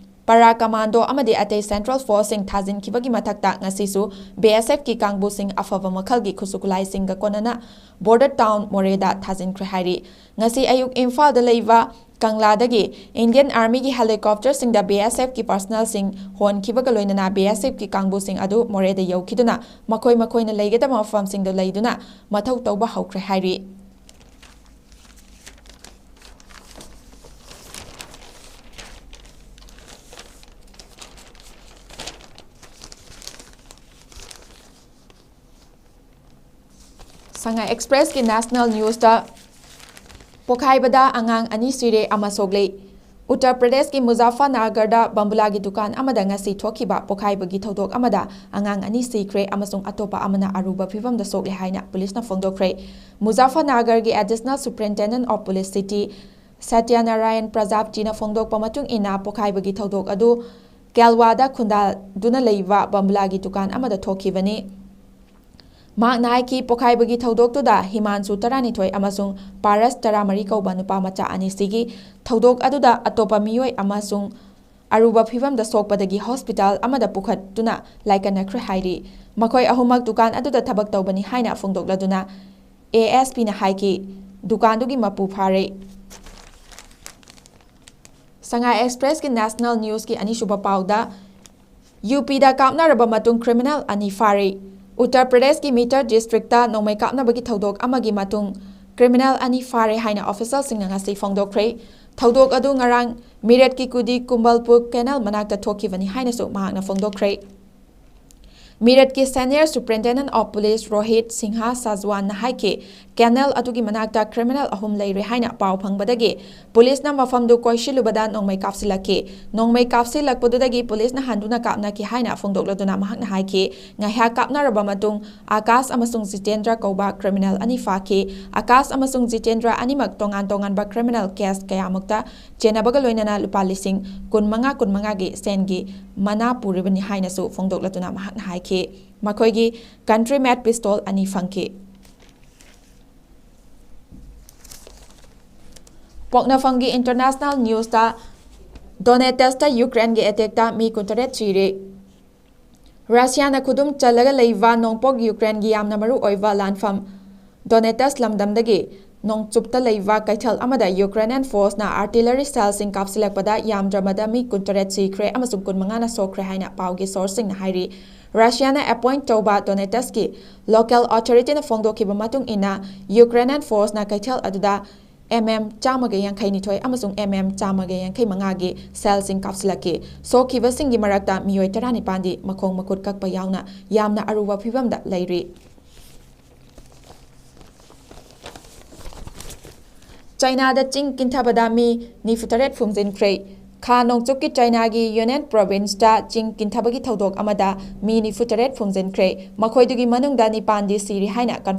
ꯄꯥꯔꯥ ꯀꯃꯥꯟꯗꯣ ꯑꯃꯗꯤ ꯑꯇꯩ ꯁꯦꯟꯇ꯭ꯔꯦꯜ ꯐꯣꯔꯁꯁꯤꯡ ꯊꯥꯖꯤꯟꯈꯤꯕꯒꯤ ꯃꯊꯛꯇ ꯉꯁꯤꯁꯨ ꯕꯤ ꯑꯦꯁ ꯑꯦꯐꯀꯤ ꯀꯥꯡꯕꯨꯁꯤꯡ ꯑꯐꯕ ꯃꯈꯜꯒꯤ ꯈꯨꯠꯁꯨ ꯈꯨꯠꯂꯥꯏꯁꯤꯡꯒ ꯀꯣꯟꯅꯅ ꯕꯣꯔꯗꯔ ꯇꯥꯎꯟ ꯃꯣꯔꯦꯗ ꯊꯥꯖꯤꯟꯈ꯭ꯔꯦ ꯍꯥꯏꯔꯤ꯫ ꯉꯁꯤ ꯑꯌꯨꯛ ꯏꯝꯐꯥꯜꯗ ꯂꯩꯕ ꯀꯪꯂꯥꯗꯒꯤ ꯏꯟꯗꯤꯌꯟ ꯑꯥꯔꯃꯤꯒꯤ ꯍꯦꯂꯤꯀꯣꯞꯇꯔꯁꯤꯡꯗ ꯕꯤ ꯑꯦꯁ ꯑꯦꯐꯀꯤ ꯄꯥꯔꯁꯅꯦꯜꯁꯤꯡ ꯍꯣꯟꯈꯤꯕꯒ ꯂꯣꯏꯅꯅ ꯕꯤ ꯑꯦꯁ ꯑꯦꯐꯀꯤ ꯀꯥꯡꯕꯨꯁꯤꯡ ꯑꯗꯨ ꯃꯣꯔꯦꯗ ꯌꯧꯈꯤꯗꯨꯅ ꯃꯈꯣꯏ ꯃꯈꯣꯏꯅ ꯂꯩꯒꯗꯕ ꯃꯐꯝꯁꯤꯡꯗ ꯂꯩꯗꯨꯅ ꯃꯊꯧ ꯇꯧꯕ ꯍꯧꯈ꯭ꯔꯦ ꯍꯥꯏꯔꯤ꯫ ꯁꯉꯥꯏ ꯑꯦꯛꯁꯄ꯭ꯔꯦꯁꯀꯤ ꯅꯦꯁꯅꯦꯜ ꯅ꯭ꯌꯨꯁꯇ ꯄꯣꯈꯥꯏꯕꯗ ꯑꯉꯥꯡ ꯑꯅꯤ ꯁꯤꯔꯦ ꯑꯃ ꯁꯣꯛꯂꯦ꯫ ꯎꯠꯇꯔ ꯄ꯭ꯔꯗꯦꯁꯀꯤ ꯃꯨꯖꯥꯐꯔꯅꯒꯔꯗ ꯕꯝꯕꯨꯂꯥꯒꯤ ꯗꯨꯀꯥꯟ ꯑꯃꯗ ꯉꯁꯤ ꯊꯣꯛꯈꯤꯕ ꯄꯣꯈꯥꯏꯕꯒꯤ ꯊꯧꯗꯣꯛ ꯑꯃꯗ ꯑꯉꯥꯡ ꯑꯅꯤ ꯁꯤꯈ꯭ꯔꯦ ꯑꯃꯁꯨꯡ ꯑꯇꯣꯞꯄ ꯑꯃꯅ ꯑꯔꯨꯕ ꯐꯤꯚꯝꯗ ꯁꯣꯛꯂꯦ ꯍꯥꯏꯅ ꯄꯨꯂꯤꯁꯅ ꯐꯣꯡꯗꯣꯛꯈ꯭ꯔꯦ꯫ ꯃꯨꯖꯥꯐꯔꯅꯒꯔꯒꯤ additional superintendent of police city Satyanarayan ꯄ꯭ꯔꯖꯥꯞꯇꯤꯅ ꯐꯣꯡꯗꯣꯛꯄ ꯃꯇꯨꯡ ꯏꯟꯅ, ꯄꯣꯈꯥꯏꯕꯒꯤ ꯊꯧꯗꯣꯛ ꯑꯗꯨ ꯀꯦꯜꯋꯥꯗ ꯈꯨꯟꯗꯥꯗꯨꯅ ꯂꯩꯕ ꯕꯝꯕꯨꯂꯥꯒꯤ ꯗꯨꯀꯥꯟ ꯑꯃꯗ ꯊꯣꯛꯈꯤꯕꯅꯤ꯫ ꯃꯍꯥꯛꯅ ꯍꯥꯏꯈꯤ, ꯄꯣꯈꯥꯏꯕꯒꯤ ꯊꯧꯗꯣꯛꯇꯨꯗ ꯍꯤꯃꯥꯟꯁꯨ ꯇꯔꯥꯅꯤꯊꯣꯏ ꯑꯃꯁꯨꯡ ꯄꯥꯔꯁ ꯇꯔꯥꯃꯔꯤ ꯀꯧꯕ ꯅꯨꯄꯥ ꯃꯆꯥ ꯑꯅꯤ ꯁꯤꯈꯤ꯫ ꯊꯧꯗꯣꯛ ꯑꯗꯨꯗ ꯑꯇꯣꯞꯄ ꯃꯤꯑꯣꯏ ꯑꯃꯁꯨꯡ ꯑꯔꯨꯕ ꯐꯤꯚꯝꯗ ꯁꯣꯛꯄꯗꯒꯤ ꯍꯣꯁꯄꯤꯇꯥꯜ ꯑꯃꯗ ꯄꯨꯈꯠꯇꯨꯅ ꯂꯥꯏꯀꯠꯅꯈ꯭ꯔꯦ ꯍꯥꯏꯔꯤ꯫ ꯃꯈꯣꯏ ꯑꯍꯨꯝꯃꯛ ꯗꯨꯀꯥꯟ ꯑꯗꯨꯗ ꯊꯕꯛ ꯇꯧꯕꯅꯤ ꯍꯥꯏꯅ ꯐꯣꯡꯗꯣꯛꯂꯗꯨꯅ ꯑꯦ ꯑꯦꯁ ꯄꯤꯅ ꯍꯥꯏꯈꯤ, ꯗꯨꯀꯥꯟꯗꯨꯒꯤ ꯃꯄꯨ ꯐꯥꯔꯦ꯫ ꯁꯉꯥꯏ ꯑꯦꯛꯁꯄ꯭ꯔꯦꯁꯀꯤ ꯅꯦꯁꯅꯦꯜ ꯅ꯭ꯌꯨꯁꯀꯤ ꯑꯅꯤꯁꯨꯕ ꯄꯥꯎꯗ, ꯌꯨ ꯄꯤꯗ ꯀꯥꯞꯅꯔꯕ ꯃꯇꯨꯡ ꯀ꯭ꯔꯤꯃꯤꯅꯦꯜ ꯑꯅꯤ ꯐꯥꯔꯦ꯫ ꯎꯠꯇꯔ ꯄ꯭ꯔꯗꯦꯁꯀꯤ ꯃꯤꯇꯔ ꯗꯤꯁꯇ꯭ꯔꯤꯛꯇ ꯅꯣꯡꯃꯩ ꯀꯥꯞꯅꯕꯒꯤ ꯊꯧꯗꯣꯛ ꯑꯃꯒꯤ ꯃꯇꯨꯡ ꯀ꯭ꯔꯤꯃꯤꯅꯦꯜ ꯑꯅꯤ ꯐꯥꯔꯦ ꯍꯥꯏꯅ ꯑꯣꯐꯤꯁꯤꯌꯦꯜꯁꯤꯡꯅ ꯉꯁꯤ ꯐꯣꯡꯗꯣꯛꯈ꯭ꯔꯦ꯫ ꯊꯧꯗꯣꯛ ꯑꯗꯨ ꯉꯔꯥꯡ ꯃꯤꯔꯠꯀꯤ ꯀꯨꯗꯤ ꯀꯨꯝꯕꯜꯄꯨꯔ ꯀꯦꯅꯦꯜ ꯃꯅꯥꯛꯇ ꯊꯣꯛꯈꯤꯕꯅꯤ ꯍꯥꯏꯅꯁꯨ ꯃꯍꯥꯛꯅ ꯐꯣꯡꯗꯣꯛꯈ꯭ꯔꯦ꯫ ꯃꯤꯔꯠꯀꯤ senior superintendent of police Rohit Singh ꯁꯥꯖꯋꯥꯟꯅ ꯍꯥꯏꯈꯤ, ꯀꯦꯅꯦꯜ ꯑꯗꯨꯒꯤ ꯃꯅꯥꯛꯇ ꯀ꯭ꯔꯤꯃꯤꯅꯦꯜ ꯑꯍꯨꯝ ꯂꯩꯔꯦ ꯍꯥꯏꯅ ꯄꯥꯎ ꯐꯪꯕꯗꯒꯤ ꯄꯨꯂꯤꯁꯅ ꯃꯐꯝꯗꯨ ꯀꯣꯏꯁꯤꯜꯂꯨꯕꯗ ꯅꯣꯡꯃꯩ ꯀꯥꯞꯁꯤꯜꯂꯛꯈꯤ꯫ ꯅꯣꯡꯃꯩ ꯀꯥꯞꯁꯤꯜꯂꯛꯄꯗꯨꯗꯒꯤ ꯄꯨꯂꯤꯁꯅ ꯍꯟꯗꯨꯅ ꯀꯥꯞꯅꯈꯤ ꯍꯥꯏꯅ ꯐꯣꯡꯗꯣꯛꯂꯗꯨꯅ ꯃꯍꯥꯛꯅ ꯍꯥꯏꯈꯤ, ꯉꯥꯏꯍꯥꯛ ꯀꯥꯞꯅꯔꯕ ꯃꯇꯨꯡ ꯑꯥꯀꯥꯁ ꯑꯃꯁꯨꯡ ꯖꯤꯇꯦꯟꯗ꯭ꯔ ꯀꯧꯕ ꯀ꯭ꯔꯤꯃꯤꯅꯦꯜ ꯑꯅꯤ ꯐꯥꯈꯤ꯫ ꯑꯥꯀꯥꯁ ꯑꯃꯁꯨꯡ ꯖꯤꯇꯦꯟꯗ꯭ꯔ ꯑꯅꯤꯃꯛ ꯇꯣꯉꯥꯟ ꯇꯣꯉꯥꯟꯕ ꯀ꯭ꯔꯤꯃꯤꯅꯦꯜ ꯀꯦꯁ ꯀꯌꯥꯃꯨꯛꯇ ꯆꯦꯟꯅꯕꯒ ꯂꯣꯏꯅꯅ ꯂꯨꯄꯥ ꯂꯤꯁꯤꯡ ꯀꯨꯟꯃꯉꯥ ꯀꯨꯟꯃꯉꯥꯒꯤ ꯁꯦꯟꯒꯤ ꯃꯅꯥ ꯄꯨꯔꯤꯕꯅꯤ ꯍꯥꯏꯅꯁꯨ ꯐꯣꯡꯗꯣꯛꯂꯗꯨꯅ ꯃꯍꯥꯛꯅ ꯍꯥꯏꯈꯤ꯫ ꯃꯈꯣꯏꯒꯤ ꯀꯟꯇ꯭ꯔꯤ ꯃꯦꯠ ꯄꯤꯁꯇꯣꯜ ꯑꯅꯤ ꯐꯪꯈꯤ꯫ ꯄꯣꯛꯅꯐꯝꯒꯤ ꯏꯟꯇꯔꯅꯦꯁꯅꯦꯜ ꯅ꯭ꯌꯨꯁꯇ ꯗꯣꯅꯦꯇꯁꯇ ꯌꯨꯀ꯭ꯔꯦꯟꯒꯤ ꯑꯦꯇꯦꯛꯇ ꯃꯤ ꯀꯨꯟꯇꯔꯦꯠ ꯁꯤꯔꯦ꯫ ꯔꯁꯤꯌꯥꯅ ꯈꯨꯗꯨꯝ ꯆꯜꯂꯒ ꯂꯩꯕ ꯅꯣꯡꯄꯣꯛ ꯌꯨꯀ꯭ꯔꯦꯟꯒꯤ ꯌꯥꯝꯅ ꯃꯔꯨ ꯑꯣꯏꯕ ꯂꯥꯟꯐꯝ ꯗꯣꯅꯦꯇꯁ ꯂꯝꯗꯝꯗꯒꯤ ꯅꯣꯡꯆꯨꯞꯇ ꯂꯩꯕ ꯀꯩꯊꯦꯜ ꯑꯃꯗ ꯌꯨꯀ꯭ꯔꯦꯅꯤꯌꯟ ꯐꯣꯔꯁꯅ ꯑꯥꯔꯇꯤꯂꯔꯤ ꯁꯦꯜꯁꯤꯡ ꯀꯥꯞꯁꯤꯜꯂꯛꯄꯗ ꯌꯥꯝꯗ꯭ꯔꯕꯗ ꯃꯤ ꯀꯨꯟꯇꯔꯦꯠ ꯁꯤꯈ꯭ꯔꯦ ꯑꯃꯁꯨꯡ ꯀꯨꯟꯃꯉꯥꯅ ꯁꯣꯛꯈ꯭ꯔꯦ ꯍꯥꯏꯅ ꯄꯥꯎꯒꯤ ꯁꯣꯔꯁꯁꯤꯡꯅ ꯍꯥꯏꯔꯤ꯫ ꯔꯁꯤꯌꯥꯅ ꯑꯦꯄꯣꯏꯟꯠ ꯇꯧꯕ ꯗꯣꯅꯦꯇꯁꯀꯤ ꯂꯣꯀꯦꯜ ꯑꯣꯊꯣꯔꯤꯇꯤꯅ ꯐꯣꯡꯗꯣꯛꯈꯤꯕ ꯃꯇꯨꯡ ꯏꯟꯅ, ꯌꯨꯀ꯭ꯔꯦꯅꯤꯌꯟ ꯐꯣꯔꯁꯅ ꯀꯩꯊꯦꯜ ꯑꯗꯨꯗ ꯑꯦꯝ ꯑꯦꯝ ꯆꯥꯝꯃꯒ ꯌꯥꯡꯈꯩ ꯅꯤꯊꯣꯏ ꯑꯃꯁꯨꯡ ꯑꯦꯝ ꯑꯦꯝ ꯆꯥꯝꯃꯒ ꯌꯥꯡꯈꯩ ꯃꯉꯥꯒꯤ ꯁꯦꯜꯁꯤꯡ ꯀꯥꯞꯁꯤꯜꯂꯛꯈꯤ꯫ ꯁꯣꯛꯈꯤꯕꯁꯤꯡꯒꯤ ꯃꯔꯛꯇ ꯃꯤꯑꯣꯏ ꯇꯔꯥꯅꯤꯄꯥꯟꯗꯤ ꯃꯈꯣꯡ ꯃꯈꯨꯠ ꯀꯛꯄ ꯌꯥꯎꯅ ꯌꯥꯝꯅ ꯑꯔꯨꯕ ꯐꯤꯚꯝꯗ ꯂꯩꯔꯤ꯫ ꯆꯥꯏꯅꯥꯗ ꯆꯤꯡ ꯀꯤꯟꯊꯕꯗ ꯃꯤ ꯅꯤꯐꯨꯇꯔꯦꯠ ꯐꯨꯝꯖꯤꯟꯈ꯭ꯔꯦ꯫ ꯈꯥ ꯅꯣꯡꯆꯨꯞꯀꯤ ꯆꯥꯏꯅꯥꯒꯤ ꯌꯨꯅꯦꯟ ꯄ꯭ꯔꯣꯚꯤꯟꯁꯇ ꯆꯤꯡ ꯀꯤꯟꯊꯕꯒꯤ ꯊꯧꯗꯣꯛ ꯑꯃꯗ ꯃꯤ ꯅꯤꯐꯨꯇꯔꯦꯠ ꯐꯨꯝꯖꯤꯟꯈ꯭ꯔꯦ꯫ ꯃꯈꯣꯏꯗꯨꯒꯤ ꯃꯅꯨꯡꯗ ꯅꯤꯄꯥꯟꯗꯤ ꯁꯤꯔꯤ ꯍꯥꯏꯅ ꯀꯟꯐꯥꯔꯝ